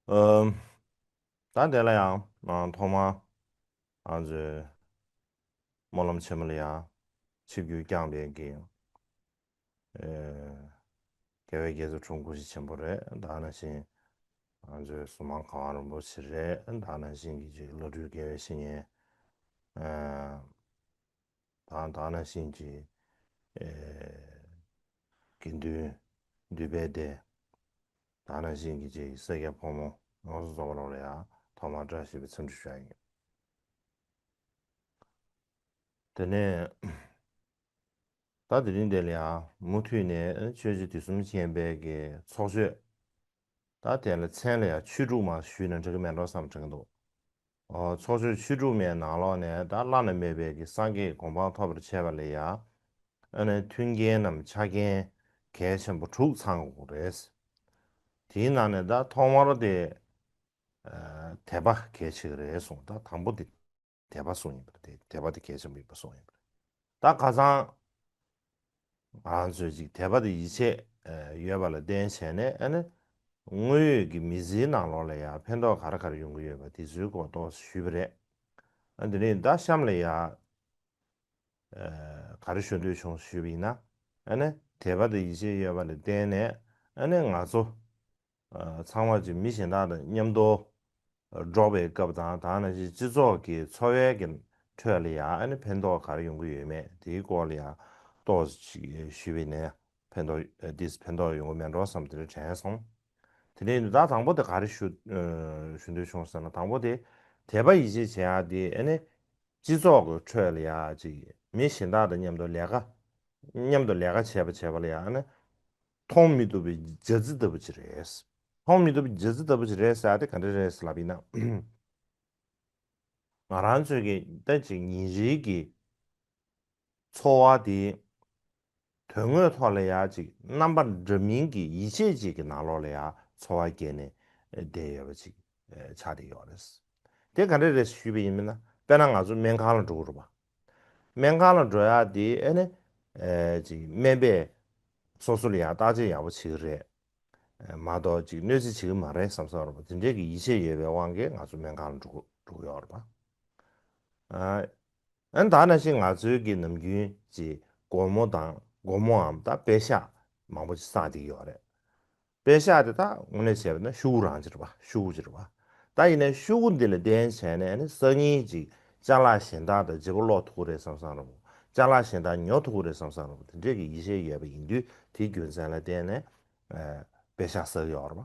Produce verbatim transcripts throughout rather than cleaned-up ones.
ཨམ། ད་དེ་ལ་ཡང་ཨ་ཐོག་མར་ང་ཚོས་སྨོན་ལམ་ཆེན་མོ་ལ་ཡང་ཆིབས་བསྒྱུར་བསྐྱངས་པའི་གི་ཨེ་རྒྱལ་བའི་རྒྱལ་གཙུག་དྲུང་སྐུ་ཞབས་ཆེན་པོ་རེད། ད་ག་ནང་བཞིན་ང་ཚོའི་ཟུར་དམངས་གོང་མ་རིན་པོ་ཆེ་རེད། ད་ག་ནང་བཞིན་གྱི་ཅིག་བླ་སྤྲུལ་དགེ་བའི་བཤེས་གཉེན་ཨེ་དང་ད་ག་ནང་བཞིན་གྱི་ཨེ་དགེ་འདུན་འདུས་པའི་སྡེ། ད་ག་ནང་བཞིན་གྱི་ཅིག་སེར་སྐྱ་ཕོ་མོ་ཡོངས་སུ་རྫོགས་པ་ལོག་ལ་ཡང་ཐོག་མར་བཀྲ་ཤིས་པའི་འཚམས་འདྲི་ཞུ་ཡ་ཡིན། དེ་ནས་ད་དེ་རིང་འདི་ལ་ཡང་མུ་མཐུད་ནས་ཆོས་རྗེ་དུས་གསུམ་མཁྱེན་པའི་གི་ཚོགས་ཆོས། ད་དེ་ལ་མཚན་ལ་ཡང་ཆོས་དྲུག་མ་ཞུས་ན་འགྲིག་གི་མེད་འགྲོ་བསམ་དྲན་གྱི་འདུག་ཨོ་ཚོགས་ཆོས་ཆོས་དྲུག་མའི་ནང་ལོགས་ནས་ད་བླ་ན་མེད་པའི་གི་སངས་རྒྱས་ཀྱི་གོ་འཕང་ཐོབ་པར་བྱེད་པ་ལ་ཡང་ཨ་ནི་མཐུན་རྐྱེན་ནམ་ཆ་རྐྱེན་གལ་ཆེན་པོ་དྲུག་ཚང་དགོས་རེད། དེའི་ནང་ནས་ད་ཐོག་མར་དེ་ཨ་དད་པ་གལ་ཆེ་གི་རེད་གསུངས། ད་དང་པོ་དེ་དད་པ་གསུངས་ཡིན་པ་རེད། དད་པ་དེ་གལ་ཆེན་པོ་ཡིན་པ་གསུངས་ཡིན་པ་རེད། ད་ཁ་སང་ང་ཚོས་ཅིག་དད་པ་དེ་ཡིད་ཆེས་ཡོད་པ་ལ་བརྟེན་བྱས་ནས་ཨ་ནི་དངོས་ཡོད་ཀྱི་མི་ཚེའི་ནང་ལོགས་ལ་ཡང་ཕན་ཐོགས་ག་རེ་ག་རེ་ཡོང་གི་ཡོད་པ་དེ་ཚོའི་སྐོར་ཏོག་ཙམ་ཞུས་པ་རེད། ཨ་འདི་ནས་ད་གཤམ་ལ་ཡང་ག་རེ་ཞུ་འདོད་བྱུང་ཞུས་པ་ཡིན་ན། ཨ་ནི་དད་པ་དེ་ཡིད་ཆེས་ཡོད་པ་ལ་བརྟེན་ནས་ཨ་ནི་ང་ཚོ་ཚང་མ་ཅིག་མི་གཞན་དག་དང་མཉམ་དུ་འགྲོགས་པའི་སྐབས་དང་ད་ག་ནང་བཞིན་སྤྱི་ཚོགས་ཀྱི་འཚོ་བའི་གི་ཁྲོད་ལ་ཡང་ཨ་ནི་ཕན་ཐོགས་ག་རེ་ཡོང་གི་ཡོད་མེད་དེའི་སྐོར་ལ་ཡང་ཏོག་ཙམ་ཞུས་པ་ཡིན་ན་ཕན་ཐོགས་ཨ་ཏོག་ཙམ་ཕན་ཐོགས་ཡོང་གི་མེད་འགྲོ་བསམ་དེ་འདྲ་དྲན་སོང་། དེ་ནས་ད་དང་པོ་དེ་ག་རེ་ཞུ་ཨ་ཞུ་འདོད་བྱུང་ཟེར་ན། དང་པོ་དེ་དད་པ་ཡིད་ཆེས་བྱེད་ཡག་དེ་ཨ་ནི་སྤྱི་ཚོགས་ཀྱི་ཁྲོད་ལ་ཡང་ཅིག་མི་གཞན་དག་དང་མཉམ་དུ་ལས་ཀ་མཉམ་དུ་ལས་ཀ་བྱས་པ་བྱས་པ་ལ་ཡང་ཨ་ནི་མཐོང་མི་ཐུབ་པའི་རྒྱ་རྩི་ལྟ་བུ་ཅིག་རེད། མཐོང་མི་ཐུབ་པའི་རྒྱ་རྩི་ལྟ་བུ་ཅིག་རེད་ཟེར་ཡག་དེ་ག་འདྲ་རེད་ཟེར་ལབ་ཡིན་ན། ང་རང་ཚོའི་གི་ད་ཅིག་ཉིན་རེའི་གི་འཚོ་བ་དེ་དོན་དངོས་ཐོག་ལ་ཡང་ཅིག་རྣམ་པ་འདྲ་མིན་གྱི་ཡིད་ཆེས་ཅིག་གི་ནང་ལོགས་ལ་ཡང་འཚོ་བ་སྐྱེལ་ནས་བསྡད་ཡོད་པ་ཅིག་ཆགས་བསྡད་ཡོད་རེད། དེ་ག་འདྲ་རེད་ཞུས་པ་ཡིན་ན། དཔེར་ན་ང་ཚོ་སྨན་ཁང་ལ་འགྲོ་གི་རེད་པ། སྨན་ཁང་ལ་འགྲོ་ཡག་དེ་ཨ་ནི་ཨེ་ཅིག་སྨན་པས་སོ་སོ་ལ་ཡང་བརྟག་དཔྱད་ཡག་པོ་བྱེད་ཀྱི་རེད། མ་གཏོགས་ཅིག་གནོད་འཚེ་བྱེད་ཀྱི་མ་རེད་བསམ་བསམ་རེད་པ། དེ་འདྲའི་གི་ཡིད་ཆེས་ཡོད་པའི་དབང་གིས་ང་ཚོ་སྨན་ཁང་ལ་འགྲོ་གི་འགྲོ་གི་ཡོད་རེད་པ། ཨ་ཨ་ནི་ད་ནང་བཞིན་ང་ཚོའི་གི་ནམ་རྒྱུན་ཅིག་སྒོར་མོ་དང་སྒོར་མོའམ་ད་པེ་ཤག་མང་པོ་ཅིག་བསགས་བསྡད་ཀྱི་ཡོད་རེད། པེ་ཤག་དེ་ད་དངོས་གནས་བྱས་པ་ན་ཤོག་གུ་རང་ཅིག་རེད་པ། ཤོག་གུ་ཅིག་རེད་པ། ད་ཡིན་ནའི་ཤོག་གུ་འདི་ལ་བརྟེན་བྱས་ནས་ཨ་ནི་སང་ཉིན་ཅིག་ཅ་ལག་གཞན་དག་དང་བརྗེ་པོ་སློག་ཐུབ་ཀྱི་རེད་བསམ་བསམ་རེད་པ། ཅ་ལག་གཞན་དག་ཉོ་ཐུབ་ཀྱི་རེད་བསམ་བསམ་རེད་པ། དེ་འདྲས་ཀྱི་ཡིད་ཆེས་ཡོད་པ་ཡིན་དུས་དེའི་རྒྱུ་མཚན་ལ་བརྟེན་ནས་ཨ་པེ་ཤག་བསགས་ཀྱི་ཡོད་རེད་པ།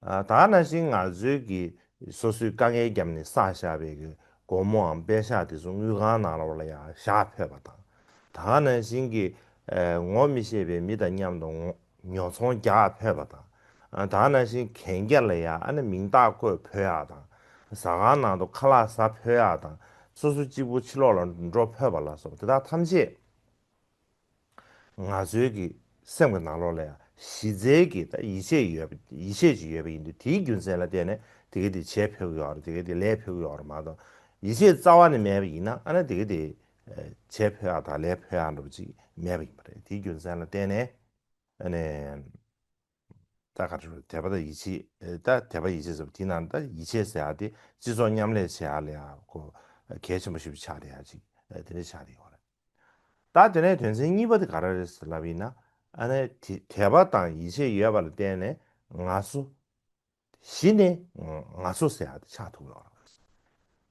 ཨ་ད་ག་ནང་བཞིན་ང་ཚོའི་གི་སོ་སོའི་དཀའ་ངལ་བརྒྱབ་ནས་བསགས་བཞག་པའི་གི་སྒོར་མོའམ་པེ་ཤག་དེ་ཚོ་དངུལ་ཁང་ནང་ལོགས་ལ་ཡང་བཞག་ཕོད་པ་དང་། ད་ག་ནང་བཞིན་གྱི་ཨེ་ངོ་མི་ཤེས་པའི་མི་དང་མཉམ་དུ་ངོ་ཉོ་ཚོང་རྒྱག་ཕོད་པ་དང་། ཨ་ད་ག་ནང་བཞིན་གན་རྒྱ་ལ་ཡང་ཨ་ནི་མིང་རྟགས་བཀོད་ཕོད་ཡག་དང་། ཟ་ཁང་ནང་དུ་ཁ་ལག་ཟ་ཕོད་ཡག་དང་། སོ་སོ་གཅིག་པུ་ཕྱི་ལོགས་ལ་འགྲོ་ཕོད་པ་ལ་སོགས་དེ་དག་ཐམས་ཅད་ང་ཚོའི་གི་སེམས་ཀྱི་ནང་ལོགས་ལ་ཡང་གཞི་རྩའི་གི་ད་ཡིད་ཆེས་ཡོད་པ་ཡིད་ཆེས་ཅིག་ཡོད་པ་ཡིན་དུས་དེའི་རྒྱུ་མཚན་ལ་བརྟེན་ནས་དེ་ག་དེ་བྱེད་ཕོད་ཀྱི་ཡོད་རེད། དེ་ག་དེ་ལས་ཕོད་ཀྱི་ཡོད་རེད་མ་གཏོགས། ཡིད་ཆེས་རྩ་བ་ནས་མེད་པ་ཡིན་ན་ཨ་ནི་དེ་ག་དེ་བྱེད་ཕོད་ཡག་དང་ལས་ཕོད་ཡག་འདྲ་པོ་ཅིག་མེད་པ་ཡིན་པ་རེད། དེའི་རྒྱུ་མཚན་ལ་བརྟེན་ནས་ཨ་ནི། ད་ག་རེ་རེད། དད་པ་དང་ཡིད་ཆེས། ཨེ་ད་དད་པ་ཡིད་ཆེས་ཟེར་བ་དེའི་ནང་ད་ཡིད་ཆེས་ཟེར་ཡག་དེ་སྤྱི་ཚོགས་མཉམ་ལས་བྱེད་ཡག་ལ་ཡང་ཁོ་གལ་ཆེན་པོ་ཞེ་པོ་ཆགས་བསྡད་ཡག་ཅིག་ཨེ་དེ་འདྲ་ཆགས་བསྡད་ཡོད་རེད། ད་དེ་ནས་དོན་ཚན་གཉིས་པ་དེ་ག་རེ་རེད་ཟེར་ལབ་ཡིན་ན། ཨ་ནི་དེ་དད་པ་དང་ཡིད་ཆེས་ཡོད་པ་ལ་བརྟེན་ནས་ང་ཚོ་གཞི་ནས་ང་ཚོ་ཟེར་ཡག་དེ་ཆགས་ཐུབ་ཡོད་རེད།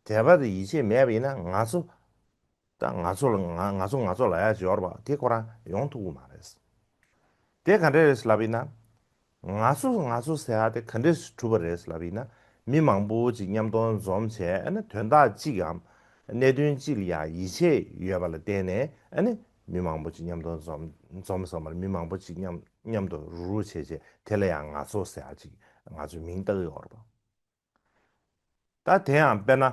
དད་པ་དང་ཡིད་ཆེས་མེད་པ་ཡིན་ན་ང་ཚོ། ད་ང་ཚོ་ལ་ང་ང་ཚོ་ང་ཚོ་ལབ་ཡག་ཅིག་ཡོད་རེད་པ། དེ་ཁོ་རང་ཡོང་ཐུབ་ཀྱི་མ་རེད། དེ་ག་འདྲས་རེད་ལབ་ཡིན་ན། ང་ཚོ་ང་ཚོ་ཟེར་ཡག་དེ་ག་འདྲས་གྲུབ་པ་རེད་ལབ་ཡིན་ན། མི་མང་པོ་ཅིག་མཉམ་དུ་འཛོམས་བྱས་ཨ་ནི་དོན་དག་གཅིག་གམ་གནད་དོན་གཅིག་ལ་ཡང་ཡིད་ཆེས་ཡོད་པ་ལ་བརྟེན་ནས་ཨ་ནི་མི་མང་པོ་ཅིག་མཉམ་དུ་འཛོམས་འཛོམས་ཟེར་བ་མ་རེད། མི་མང་པོ་ཅིག་མཉམ་མཉམ་དུ་རུག་རུག་བྱས་བྱས་དེ་ལ་ཡང་ང་ཚོ་ཟེར་ཡག་ཅིག་ང་ཚོས་མིང་བཏགས་ཡོད་རེད་པ། ད་དེ་ཡང་དཔེར་ན་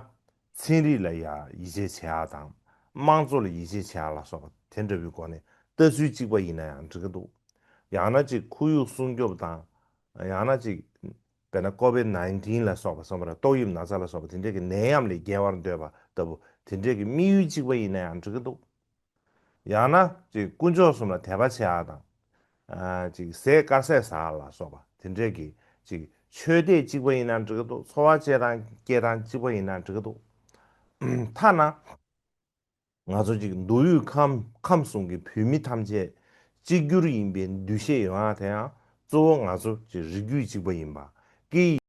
ཚན་རིག་ལ་ཡང་ཡིད་ཆེས་བྱེད་ཡག་དང་། དམངས་གཙོ་ལ་ཡིད་ཆེས་བྱེད་ཡག་ལ་སོགས་པ་དེ་འདྲ་བའི་སྒོ་ནས་ལྟ་ཚུལ་གཅིག་པ་ཡིན་ན་ཡང་འགྲིག་གི་འདུག་ཡང་ན་ཅིག་ཁོར་ཡུག་སྲུང་སྐྱོབ་དང་། ཡང་ན་ཅིག་དཔེར་ན་ཀོ་བིད་ནའིན་ཊིན་ལ་སོགས་པ་སོགས་པ་རེད། ཏོག་དབྱིབས་ན་ཚ་ལ་སོགས་པ་དེ་འདྲའི་གི་ནད་ཡམས་ལས་རྒྱལ་བར་འདོད་པ་ལྟ་བུ་དེ་འདྲའི་གི་དམིགས་ཡུལ་གཅིག་པ་ཡིན་ན་ཡང་འགྲིག་གི་འདུག་ཡང་ན་ཅིག་དཀོན་མཆོག་གསུམ་ལ་དད་པ་བྱེད་ཡག་དང་། ཨ་ཅིག་ཟས་དཀར་ཟས་ཟ་ཡག་ལ་སོགས་པ་དེ་འདྲའི་གི་ ཅིག་ཆོས་དད་གཅིག་པ་ཡིན་ན་འགྲིག་གི་འདུག། འཚོ་བ་སྐྱེལ་སྟངས་སྐྱེལ་སྟངས་གཅིག་པ་ཡིན་ན་འགྲིག་གི་འདུག། ཐ་ན་ང་ཚོ་ཅིག་མདོ་དབུས་ཁམས་ཁམས་གསུམ་གྱི་བོད་མི་ཐམས་ཅད་གཅིག་གྱུར་ཡིན་པའི་འདུ་ཤེས་ཡོང་ཡ་དེ་ཡང་གཙོ་བོ་ང་ཚོ་ཅིག་རིགས་རྒྱུད་གཅིག་པ་ཡིན་པ། སྐད་ཡིག་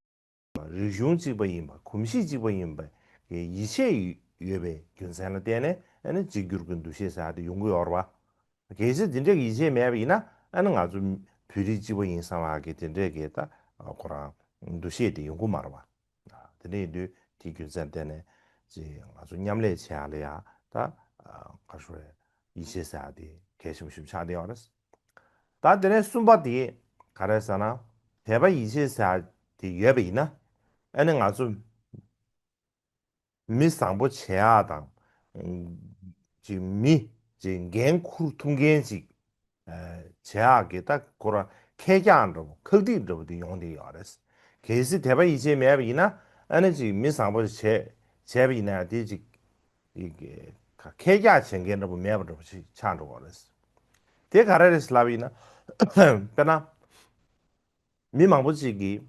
རིག་གཞུང་གཅིག་པ་ཡིན་པ། གོམས་གཤིས་གཅིག་པ་ཡིན་པ་གི་ཡིད་ཆེས་ཡོད་པའི་རྒྱུ་མཚན་ལ་བརྟེན་ནས་ཨ་ནི་གཅིག་གྱུར་གྱི་འདུ་ཤེས་ཟེར་བ་དེ་ཡོང་གི་ཡོད་རེད་བ། གལ་སྲིད་དེ་འདྲའི་ཡིད་ཆེས་མེད་པ་ཡིན་ན་ཨ་ནི་ང་ཚོ་བོད་རིགས་གཅིག་པ་ཡིན་བསམ་པ་གི་དེ་འདྲའི་གི་ད་ཁོ་རང་འདུ་ཤེས་དེ་ཡོང་གི་མ་རེད་བ། དེ་འདྲ་ཡིན་དུས་དེའི་རྒྱུ་མཚན་བརྟེན་ནས་ཅིག་ང་ཚོ་མཉམ་ལས་བྱེད་ཡ་ལ་ཡ་ད་ག་རེ་ཞུ་དགོས་རེད། ཡིད་ཆེས་ཟེར་ཡ་དེ་གལ་ཆེན་པོ་ཞིག་ཆགས་བསྡད་ཡོད་རེད། ད་དེ་ནས་གསུམ་པ་དེ་ག་རེ་ཟེར་ན། དད་པ་ཡིད་ཆེས་ཟེར་ཡ་དེ་ཡོད་པ་ཡིན་ན་ཨ་ནི་ང་ཚོ་མི་བཟང་པོ་བྱེད་ཡག་དང་། ཅིག་མི་ཅིག་འགན་འཁུར་ཐུབ་མཁན་ཅིག་བྱེད་ཡག་གི་ད་ཁོ་རང་ཁེ་གྱག་འདྲ་པོ་ཁག་ཐེག་འདྲ་པོ་དེ་ཡོང་བསྡད་ཡོད་རེད། གལ་སྲིད་དད་པ་ཡིད་ཆེས་མེད་པ་ཡིན་ན་ཨ་ནི་ཅིག་མི་བཟང་པོ་བྱས་བྱས་པ་ཡིན་ན་དེ་ཅིག་ཁེ་གྱག་བྱེད་མཁན་འདྲ་པོ་མེད་པ་འདྲ་པོ་ཅིག་ཆགས་འགྲོ་གི་རེད། དེ་ག་རེ་རེད་ལབ་ཡིན་ན། དཔེར་ན། མི་མང་པོ་ཅིག་གིས་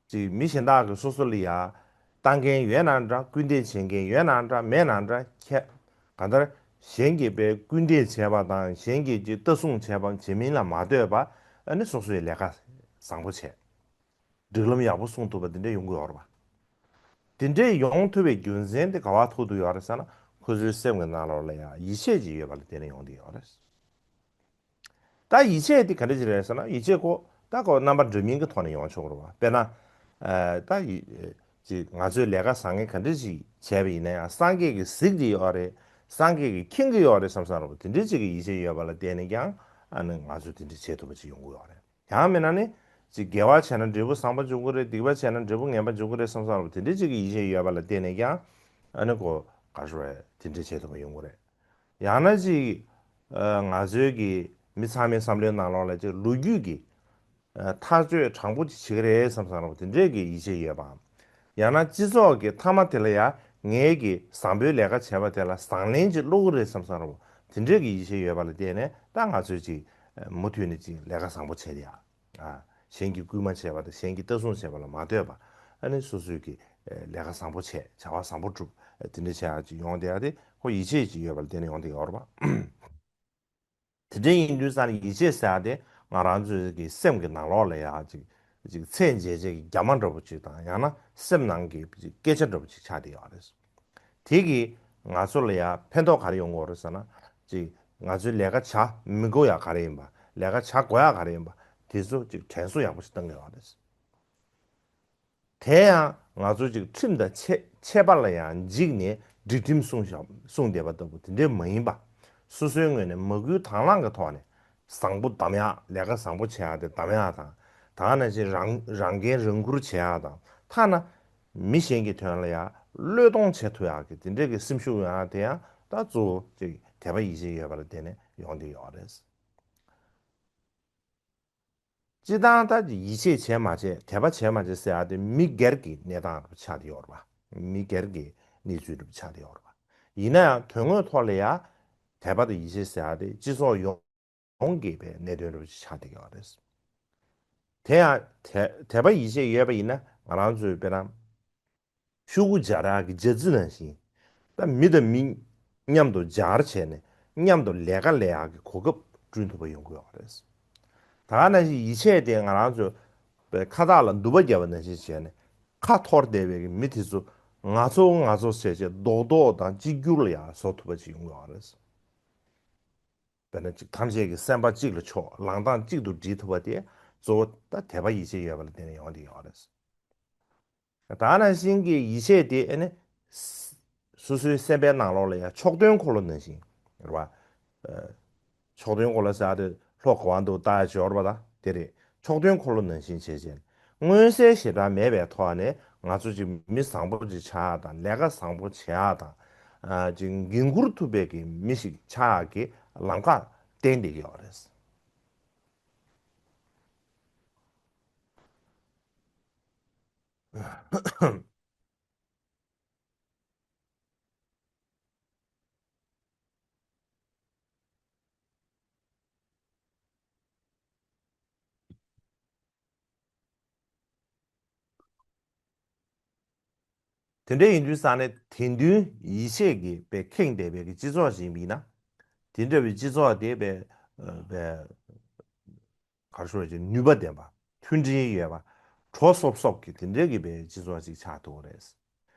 ཅིག་མི་གཞན་དག་གིས་སོ་སོ་ལ་ཡ་ལྟ་མཁན་ཡོད་ན་འདྲ། སྐུལ་འདེད་བྱེད་མཁན་ཡོད་ན་འདྲ། མེད་ན་འདྲ། ཁྱད་གང་ལྟར་གཞན་གྱིས་དཔེ་སྐུལ་འདེད་བྱས་པ་དང་གཞན་གྱིས་ཅིག་ལྟ་སྲུང་བྱས་པ་བྱེད་མིན་ལ་མ་ལྟོས་པ་ཨ་ནི་སོ་སོའི་ལས་ཀ་བཟང་པོ་བྱས། སྒྲིག་ལམ་ཡག་པོ་སྲུང་ཐུབ་པ་དེ་འདྲ་ཡོང་གི་ཡོད་རེད་པ། དེ་འདྲ་ཡོང་ཐུབ་པའི་རྒྱུ་མཚན་དེ་ག་པར་ཐུག་འདུག་ཡོད་རེད་ཟེར་ན། ཁོ་ཚོའི་སེམས་ཀྱི་ནང་ལོགས་ལ་ཡ་ཡིད་ཆེས་ཅིག་ཡོད་པ་ལ་བརྟེན་ནས་ཡོང་བསྡད་ཡོད་རེད། ད་ཡིད་ཆེས་དེ་ག་འདྲ་ཞིག་རེད་ཟེར་ན། ཡིད་ཆེས་ཁོ་ད་ཁོ་རྣམ་པ་འདྲ་མིན་གྱི་ཐོག་ནས་ཡོང་ཆོག་གི་རེད་བ། དཔེར་ན། ཨ་ད་ཡི་ཅིག་ང་ཚོས་ལས་ཀ་བཟང་ངན་ག་འདྲ་ཞིག་བྱས་པ་ཡིན་ན་ཡང་སངས་རྒྱས་ཀྱིས་གཟིགས་ཀྱི་ཡོད་རེད། སངས་རྒྱས་ཀྱིས་མཁྱེན་གྱི་ཡོད་རེད་བསམ་བསམ་རེད་བ། དེ་འདྲའི་ཅིག་གི་ཡིད་ཆེས་ཡོད་པ་ལ་བརྟེན་ནས་ཀྱང་ཨ་ནི་ང་ཚོས་དེ་འདྲ་བྱེད་ཐུབ་པ་ཅིག་ཡོང་གི་ཡོད་རེད། ཡང་མིན་ན་ནི་ཅིག་དགེ་བ་བྱས་ན་འབྲས་བུ་བཟང་པོ་འབྱུང་གི་རེད། སྡིག་པ་བྱས་ན་འབྲས་བུ་ངན་པ་འབྱུང་གི་རེད་བསམ་བསམ་རེད་བ། དེ་འདྲའི་ཅིག་གི་ཡིད་ཆེས་ཡོད་པ་ལ་བརྟེན་ནས་ཀྱང་ཨ་ནི་ཁོ་ག་རེ་ཞུ་དགོས་རེད། དེ་འདྲ་བྱེད་ཐུབ་པ་ཡོང་གི་རེད། ཡང་ན་ཅིག་ཨ་ང་ཚོའི་གི་མི་ཚང་མའི་བསམ་བློའི་ནང་ལོགས་ལ་ཅིག་ལོ་རྒྱུས་ཀྱི་ཨ་ཐག་གཅོད་དྲང་པོ་ཅིག་བྱེད་ཀྱི་རེད་བསམ་བསམ་རེད་བ། དེ་འདྲའི་གི་ཡིད་ཆེས་ཡོད་པའམ། ཡང་ན་སྤྱི་ཚོགས་ཀྱི་མཐའ་མ་དེ་ལ་ཡ་ངའི་གི་བཟང་པོའི་ལས་ཀ་བྱས་པ་དེ་ལ་བཟང་ལན་ཅིག་སློག་གི་རེད་བསམ་བསམ་རེད་བ། དེ་འདྲའི་གི་ཡིད་ཆེས་ཡོད་པ་ལ་བརྟེན་ནས་ད་ང་ཚོས་ཅིག་མུ་མཐུད་ནས་ཅིག་ལས་ཀ་བཟང་པོ་བྱས་ཏེ་ཡ། ཨ་གཞན་གྱིས་སྐུལ་མ་བྱས་པ་དང་གཞན་གྱིས་ལྟ་སྲུང་བྱས་པ་ལ་མ་ལྟོས་པ་ཨ་ནི་སོ་སོའི་གི་ལས་ཀ་བཟང་པོ་བྱས། བྱ་བ་བཟང་པོ་བསྒྲུབས། དེ་འདྲ་བྱས་ཡ་ཅིག་ཡོང་བསྡད་ཡ་དེ་ཁོ་ཡིད་ཆེས་ཅིག་ཡོད་པ་ལ་བརྟེན་ནས་ཡོང་བསྡད་ཡོད་རེད་པ། དེ་འདྲ་ཡིན་དུས་ཙང་ཡིད་ཆེས་ཟེར་ཡ་དེ་ང་རང་ཚོའི་གི་སེམས་ཀྱི་ནང་ལོགས་ལ་ཡ་ཅིག་ཅིག་ཚད་འཇལ་བྱེད་ཀྱི་རྒྱ་མ་འདྲ་པོ་ཅིག་དང་ཡང་ན་སེམས་ནང་གི་ཅིག་སྐད་ཆ་འདྲ་པོ་ཅིག་ཆགས་བསྡད་ཡོད་རེད། དེ་གིས་ང་ཚོ་ལ་ཡ་ཕན་ཐོགས་ག་རེ་ཡོང་གི་ཡོད་རེད་ཟེར་ན། ཅིག་ང་ཚོའི་ལས་ཀ་བྱ་མི་དགོས་ཡ་ག་རེ་ཡིན་པ། ལས་ཀ་བྱ་དགོས་ཡ་ག་རེ་ཡིན་པ་དེ་ཚོ་ཅིག་དྲན་གསོ་ཡག་པོ་ཞིག་བཏང་གི་ཡོད་རེད། དེ་ཡང་ང་ཚོ་ཅིག་ཁྲིམས་དང་ཆད་ཆད་པ་ལ་ཡང་འཇིགས་ནས་སྒྲིག་ཁྲིམས་སྲུང་བཞག་སྲུང་བསྡད་པ་ལྟ་བུ་དེ་འདྲས་མ་ཡིན་པ། སོ་སོའི་ངོས་ནས་མ་བསྐུལ་དང་བླངས་ཀྱི་ཐོག་ནས་བཟང་པོ་གདམ་ཡག་ལས་ཀ་བཟང་པོ་བྱེད་ཡག་དེ་གདམ་ཡག་དང་། ད་ག་ནང་བཞིན་རང་རང་འགན་རང་འཁུར་བྱེད་ཡག་དང་། ཐ་ན་མི་གཞན་གྱི་དོན་ལ་ཡང་བློས་གཏོང་བྱེད་ཐུབ་ཡག་གི་དེ་འདྲས་ཀྱི་སེམས་ཤུགས་ཡོང་ཡག་དེ་ཡང་ད་གཙོ་བོ་ཅིག་དད་པ་ཡིད་ཆེས་ཡོད་པ་ལ་བརྟེན་ནས་ཡོང་བསྡད་ཡོད་རེད། སྤྱིར་བཏང་ད་ཡིད་ཆེས་བྱས་མ་བྱས། དད་པ་བྱས་མ་བྱས་ཟེར་ཡག་དེ་མི་སྒེར་གྱི་གནས་སྟངས་རུ་ཆགས་བསྡད་ཡོད་རེད་པ། མི་སྒེར་གྱི་གནས་ཚུལ་རུ་ཆགས་བསྡད་ཡོད་རེད་པ། ཡིན་ན་ཡང་དོན་དངོས་ཐོག་ལ་ཡ་དད་པ་དང་ཡིད་ཆེས་ཟེར་ཡག་དེ་སྤྱི་ཚོགས་ཡོངས་ཡོངས་ཀྱི་པའི་གནད་དོན་རུ་ཆགས་བསྡད་ཡོད་རེད། དེ་ཡང་དད་དད་པ་ཡིད་ཆེས་ཡོད་པ་ཡིན་ན་ང་རང་ཚོའི་དཔེར་ན། ཤོག་གུ་སྦྱར་ཡག་གི་སྦྱར་རྩི་ནང་བཞིན། ད་མི་དང་མི་མཉམ་དུ་སྦྱར་བྱས་ནས་མཉམ་དུ་ལས་ཀ་ལས་ཡག་གི་གོ་སྐབས་བསྐྲུན་ཐུབ་པ་ཡོང་གི་ཡོད་རེད། ད་ག་ནང་བཞིན་ཡིད་ཆེས་དེ་ང་རང་ཚོ་པའི་ཁ་བཏགས་ལ་མདུད་པ་བརྒྱབ་པ་ནང་བཞིན་བྱས་ནས་ཁ་འཐོར་བསྡད་པའི་མི་དེ་ཚོ་ང་ཚོ་ང་ཚོ་བྱས་བྱས་རྡོག་རྡོག་དང་གཅིག་གྱུར་ལ་ཡང་བཟོ་ཐུབ་པ་ཅིག་ཡོང་གི་ཡོད་རེད། དཔེར་ན་ཅིག་ཐམས་ཅད་ཀྱི་སེམས་པ་གཅིག་ལ་ཕྱོགས། ལངས་སྟངས་གཅིག་ཏུ་སྒྲིལ་ཐུབ་པ་དེ་གཙོ་བོ་ད་དད་པ་ཡིད་ཆེས་ཡོད་པ་ལ་བརྟེན་ནས་ཡོང་བསྡད་ཡོད་རེད། ད་ག་ནང་བཞིན་གྱི་ཡིད་ཆེས་དེ་ཨ་ནི་སོ་སོའི་སེམས་པའི་ནང་ལོགས་ལ་ཡང་མཆོག་ཐུན་འཁོར་ལོ་ནང་བཞིན་རེད་བ། མཆོག་ཐུན་འཁོར་ལོ་ཟེར་ཡག་དེ་ལྷོ་ག་བ་འདུག་ལྟ་ཡག་ཅིག་ཡོད་རེད་པ། ད་དེ་རེད། མཆོག་ཐུན་འཁོར་ལོ་ནང་བཞིན་བྱས་བྱས་མངོན་གསལ་ཞེ་དྲག་མེད་པའི་ཐོག་ནས་ང་ཚོ་ཅིག་མི་བཟང་པོ་ཅིག་ཆགས་ཡག་དང་། ལས་ཀ་བཟང་པོ་བྱེད་ཡག་དང་། ཅིག་འགན་འཁུར་ཐུབ་པའི་གི་མི་ཞིག་ཆགས་ཡག་གི་ལམ་ཁ་བསྟན་བསྡད་ཀྱི་ཡོད་རེད། དེ་འདྲ་ཡིན་དུས་ཙང་ནས་དད་འདུན་ཡིད་ཆེས་ཀྱིས་དཔེ་ཁེངས་བསྡད་པའི་གི་སྤྱི་ཚོགས་ཤིག་ཡིན་པ་ཡིན་ན། དེ་འདྲ་བའི་སྤྱི་ཚོགས་དེ་དཔེ་དཔེ་ག་རེ་ཞུ་དགོས་རེད། ནུས་པ་ལྡན་པ། མཐུན་སྒྲིལ་ཡོད་པ། གྲོགས་སོབ་སོབ་ཀྱི་དེ་འདྲའི་གི་དཔེ་སྤྱི་ཚོགས་ཅིག་ཆགས་ཐུབ་ཀྱི་རེད།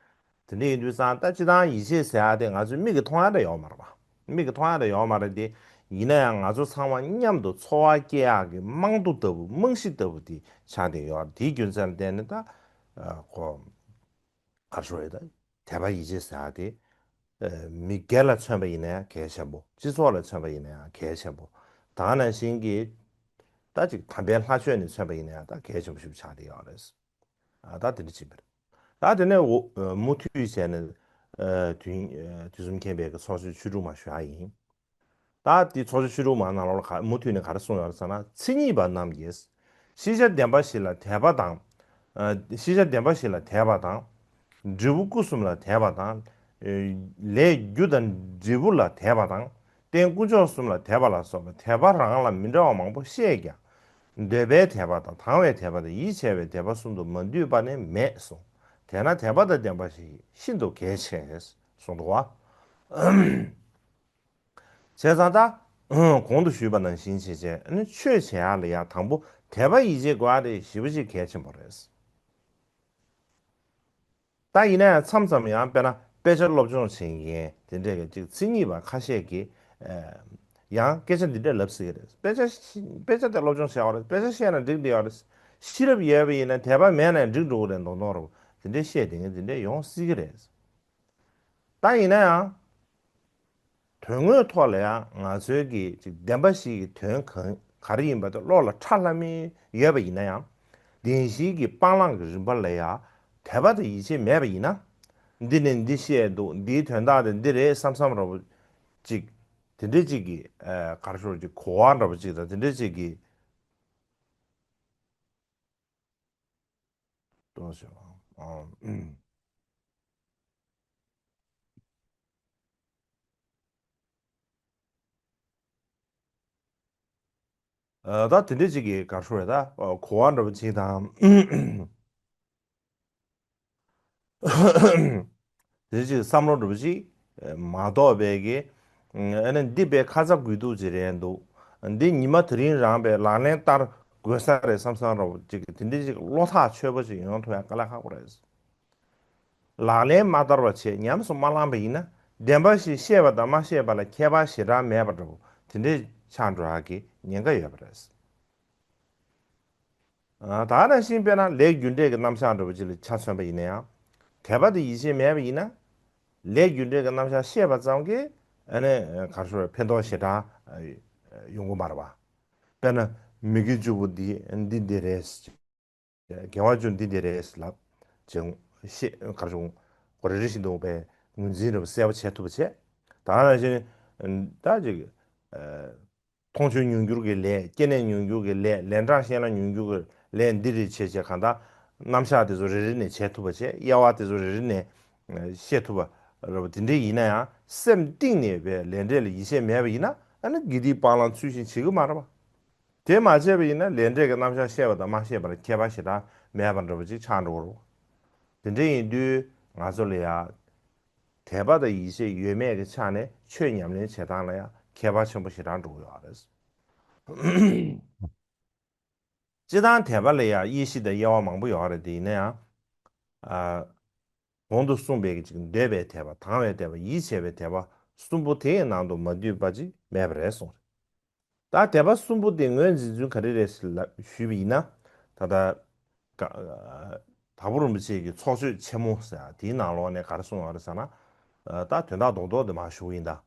དེ་འདྲ་ཡིན་དུས་ཙང་ད་སྤྱིར་བཏང་ཡིད་ཆེས་ཟེར་ཡ་དེ་ང་ཚོའི་མིག་གིས་མཐོང་ཡ་འདྲ་ཡོད་མ་རེད་པ། མིག་གིས་མཐོང་ཡ་འདྲ་ཡོད་མ་རེད་དེ། ཡིན་ན་ཡང་ང་ཚོ་ཚང་མ་མཉམ་དུ་འཚོ་བ་སྐྱེལ་ཡག་གི་རྨང་རྡོ་ལྟ་བུ། རྨང་གཞི་ལྟ་བུ་དེ་ཆགས་བསྡད་ཡོད་རེད། དེའི་རྒྱུ་མཚན་ལ་བརྟེན་ནས་ད་ཨ་ཁོ་ག་རེ་ཞུ་དགོས་རེད། ད་དད་པ་ཡིད་ཆེས་ཟེར་ཡ་དེ་ཨ་མི་སྒེར་ལ་མཚོན་པ་ཡིན་ན་ཡང་གལ་ཆེན་པོ། སྤྱི་ཚོགས་ལ་མཚོན་པ་ཡིན་ན་ཡང་གལ་ཆེན་པོ། ད་ག་ནང་བཞིན་གྱི་ད་ཅིག་དམ་པའི་ལྷ་ཆོས་ནས་མཚོན་པ་ཡིན་ན་ཡང་ད་གལ་ཆེན་པོ་ཞིག་ཆགས་བསྡད་ཡོད་རེད། ཨ་ད་དེ་འདྲ་ཅིག་རེད། ད་དེ་ནས་འོ་ཨ་མུ་མཐུད་བྱས་ནས་ཨ་དུས་ཨ་དུས་གསུམ་མཁྱེན་པའི་གི་ཚོགས་མཆོད་ཆོས་དྲུག་མ་ཞུ་ཡ་ཡིན། ད་དེ་ཚོགས་མཆོད་ཆོས་དྲུག་མ་ནང་ལོགས་ལ་ག་མུ་མཐུད་ནས་ག་རེ་གསུངས་ཡོད་རེད་ཟེར་ན། མཚན་ཉིད་པ་རྣམས་ཀྱིས་ཤེས་བྱ་བདེན་པ་བཞི་ལ་དད་པ་དང་། ཨ་ཤེས་བྱ་བདེན་པ་བཞི་ལ་དད་པ་དང་། འབྲས་བུ་སྐུ་གསུམ་ལ་དད་པ་དང་། ཨ་ལས་རྒྱུ་དང་འབྲས་བུ་ལ་དད་པ་དང་། རྟེན་དཀོན་མཆོག་གསུམ་ལ་དད་པ་ལ་སོགས་པ་དད་པ་རང་ལ་མི་འདྲ་བ་མང་པོ་བཤད་ཀྱང་། འདོད་པའི་དད་པ་དང་དང་བའི་དད་པ་དང་ཡིད་ཆེས་པའི་དད་པ་གསུམ་དུ་མ་འདུས་པ་ནི་མེད་གསུངས། དེས་ན་དད་པ་དང་ལྡན་པ་ཞིག་ཤིན་ཏུ་གལ་ཆེ་གསུངས་འདུག་བ། བྱས་ཙང་ད་གོང་དུ་ཞུས་པ་ནང་བཞིན་བྱས་བྱས་ནི་ཆོས་བྱེད་ཡག་ལ་ཡ་དང་པོ་དད་པ་ཡིད་ཆེས་དགོས་ཡག་དེ་ཞེ་པོ་ཅིག་གལ་ཆེན་པོ་རེད། ད་ཡིན་ན་ཡང་མཚམས་མཚམས་ཡང་དཔེར་ན་དཔེ་ཆ་སློབ་སྦྱོང་བྱེད་མཁན་དེ་འདྲས་ཀྱི་ཅིག་མཚན་ཉིད་པ་ཁ་ཤས་ཀྱིས་ཨ་ཡང་སྐད་ཆ་འདི་འདྲས་ལབ་སྲིད་ཀྱི་རེད། དཔེ་ཆ་ཤེས་དཔེ་ཆ་དེ་སློབ་སྦྱོང་བྱས་པ་རེད། དཔེ་ཆ་ཤེས་ན་འགྲིག་བསྡད་ཡོད་རེད། ཤེས་རབ་ཡོད་པ་ཡིན་ན་དད་པ་མེད་ན་ཡང་འགྲིག་འགྲོ་གི་རེད་མདོག་མདོག་རེད། དེ་འདྲས་བཤད་བསྡད་མཁན་དེ་འདྲས་ཡོང་སྲིད་ཀྱི་རེད། ད་ཡིན་ན་ཡང་དོན་དངོས་ཐོག་ལ་ཡང་ང་ཚོའི་གི་ཅིག་བདེན་པ་བཞི་གི་དོན་གང་ག་རེ་ཡིན་པ་དེ་བློ་ལ་ཁྲ་ལྷམ་མེ་ཡོད་པ་ཡིན་ན་ཡང་། བདེན་བཞིའི་གི་སྤང་བླང་གི་རིམ་པ་ལ་ཡང་དད་པ་དང་ཡིད་ཆེས་མེད་པ་ཡིན་ན། འདི་ནས་འདི་བཤད་འདུག་འདིའི་དོན་དག་དེ་འདི་རེད་བསམ་བསམ་འདྲ་པོ་ཅིག་དེ་འདྲས་ཅིག་གི་ཨ་ག་རེ་ཞུ་དགོས་རེད། ཅིག་གོ་བ་འདྲ་པོ་ཅིག་དང་དེ་འདྲས་ཅིག་གི་གཏོང་ཞིག་ཨང་། ཨ་ད་དེ་འདྲས་ཅིག་གི་ག་རེ་ཞུ་དགོས་རེད། ད་གོ་བ་འདྲ་པོ་ཅིག་དང་། དེ་ཅིག་བསམ་བློ་འདྲ་པོ་ཅིག་མ་གཏོགས་པའི་གི། ཨ་ནི་འདི་དཔེ་ཁ་ཚ་དགོས་གཏུགས་ཅིག་རེད་འདུག་འདི་ཉི་མ་དེ་རིང་རང་དཔེ་ལག་ལེན་བསྟར་དགོས་ས་རེད་བསམ་བསམ་འདྲ་པོ་ཅིག་གི་དེ་འདྲའི་ཅིག་བློ་ཐག་ཆོད་པོ་ཅིག་ཡོང་ཐུབ་ཡ་དཀའ་ལས་ཁག་པོ་རེད། ལག་ལེན་མ་བསྟར་བ་བྱས་ཉམས་སུ་མ་བླངས་པ་ཡིན་ན། བདེན་པ་ཞིག་ཤེས་པ་དང་མ་ཤེས་པ་ལ་ཁྱད་པར་ཞེ་དྲག་མེད་པ་འདྲ་པོ་དེ་འདྲའི་ཆགས་འགྲོ་ཡག་གི་ཉེན་ཁ་ཡོད་པ་རེད། ཨ་ད་ག་ནང་བཞིན་དཔེར་ན་ལས་རྒྱུ་འབྲས་ཀྱི་རྣམ་གཞག་འདྲ་པོ་ཅིག་ལ་ཆ་མཚོན་པ་ཡིན་ན་ཡང་། དད་པ་དང་ཡིད་ཆེས་མེད་པ་ཡིན་ན། ལས་རྒྱུ་འབྲས་ཀྱི་རྣམ་གཞག་ཤེས་པ་ཙམ་གྱིས་ཨ་ནི་ག་རེ་ཞུ་དགོས་རེད། ཕན་ཐོགས་ཞེ་དྲག་ཡོང་གི་མ་རེད་པ། དཔེར་ན་མི་དགེ་བཅུ་པོ་འདི་འདི་འདི་རེད། དགེ་བ་བཅུ་འདི་འདི་རེད་ལབ་ཅིང་ཤེས་ག་རེ་བྱུང་། གོ་རེ་རེ་བཞིན་དུ་བའི་ངོས་འཛིན་རེ་བ་གསལ་པོ་བྱེད་ཐུབ་པ་བྱས། ད་ག་ནང་བཞིན་ད་ཅིག་མཐོང་ཆོས་མྱོང་འགྱུར་གྱི་ལས། སྐྱེ་གནས་མྱོང་འགྱུར་གྱི་ལས། ལན་གྲངས་བཤད་ན་མྱོང་འགྱུར་གྱི་ལས་འདི་རེད་བྱས་བྱས་གང་ལྟར་རྣམ་གཞག་དེ་ཚོ་རེ་རེ་ནས་བྱེད་ཐུབ་པ་བྱས། དབྱེ་བ་དེ་ཚོ་རེ་རེ་ནས་ཤེས་ཐུབ་པ་རེད་པ། དེ་འདྲ་ཡིན་ན་ཡང་སེམས་གཏིང་ནས་བའི་ལས་འབྲས་ལ་ཡིད་ཆེས་མེད་པ་ཡིན་ན་ཨ་ནི་དགེ་སྡིག་སྤང་བླང་ཚུལ་བཞིན་བྱེད་ཀྱི་མ་རེད་པ། དེ་མ་བྱས་པ་ཡིན་ན་ལས་འབྲས་ཀྱི་རྣམ་གཞག་ཤེས་པ་དང་མ་ཤེས་པ་ལ་ཁྱད་པར་ཞེ་དྲག་མེད་པ་འདྲ་པོ་ཅིག་ཆགས་འགྲོ་གི་རེད། དེ་འདྲ་ཡིན་དུས་ང་ཚོ་ལ་ཡང་དད་པ་དང་ཡིད་ཆེས་ཡོད་མེད་ཀྱི་ཆ་ནས་ཆོས་ཉམས་ལེན་བྱེད་སྟངས་ལ་ཡང་ཁྱད་པར་ཆེན་པོ་ཞེ་དྲག་འགྲོ་གི་ཡོད་རེད། སྤྱིར་བཏང་དད་པ་ལ་ཡང་དབྱེ་གཞི་དང་དབྱེ་བ་མང་པོ་ཡོད་རེད། དེ་ཡིན་ན་ཡང་། ཨ། གོང་དུ་གསུངས་པའི་གི་ཅིག་འདོད་པའི་དད་པ། དང་བའི་དད་པ། ཡིད་ཆེས་པའི་དད་པ་གསུམ་པོ་དེའི་ནང་དུ་མ་འདུས་པ་ཅིག་མེད་པ་རེད་གསུངས་རེད། ད་དད་པ་གསུམ་པོ་དེ་ངོས་འཛིན་ཚུལ་ག་རེ་རེད་ལབ་ཞུས་པ་ཡིན་ན། ད་ལྟ་ག་དྭགས་པོ་རིན་པོ་ཆེ་གི་ཚོགས་ཆོས་ཆེན་མོ་ཟེར་ཡ་དེའི་ནང་ལོགས་ནས་ག་རེ་གསུངས་ཡོད་རེད་ཟེར་ན། ད་དོན་དག་རྡོག་རྡོག་དེ་མར་ཞུ་གི་ཡིན་ད།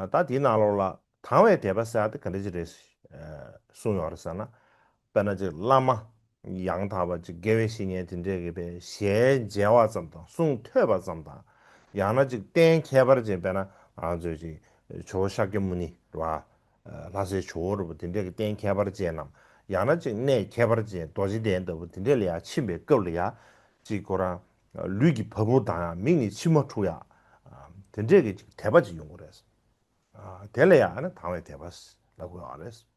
ད་དེའི་ནང་ལོགས་ལ་དང་བའི་དད་པ་ཟེར་ཡ་དེ་ག་འདྲ་ཅིག་རེད་གསུངས་ཡོད་རེད་ཟེར་ན། དཔེར་ན་ཅིག་བླ་མ་ཡང་དག་པ་ཅིག་དགེ་བའི་བཤེས་གཉེན་དེ་འདྲས་ཀྱི་པའི་ཞལ་མཇལ་བ་ཙམ་དང་གསུང་ཐོས་པ་ཙམ་དང་། ཡང་ན་ཅིག་རྟེན་ཁྱད་པར་ཅན། དཔེར་ན་ང་ཚོས་ཅིག་ཇོ་བོ་ཤཱཀྱ་མུ་ནེ་རེད་པ། ལྷ་སའི་ཇོ་བོ་རེད་པ། དེ་འདྲས་ཀྱི་རྟེན་ཁྱད་པར་ཅན་ནམ། ཡང་ན་ཅིག་གནས་ཁྱད་པར་ཅན་རྡོ་རྗེ་གདན་ལྟ་བུ་དེ་འདྲས་ལ་ཡང་ཕྱིན་པའི་སྐབས་ལ་ཡང་ཅིག་ཁོ་རང་ལུས་ཀྱི་བ་སྤུ་ལྡང་ཡག་མིག་ནས་མཆི་མ་འཁྲུག་ཡག་དེ་འདྲས་ཀྱི་ཅིག་དད་པ་ཅིག་ཡོང་གི་རེད། དེ་ལ་ཡང་ཨ་ནི་དང་བའི་དད་པ་ལབ་དགོས་པ་རེད།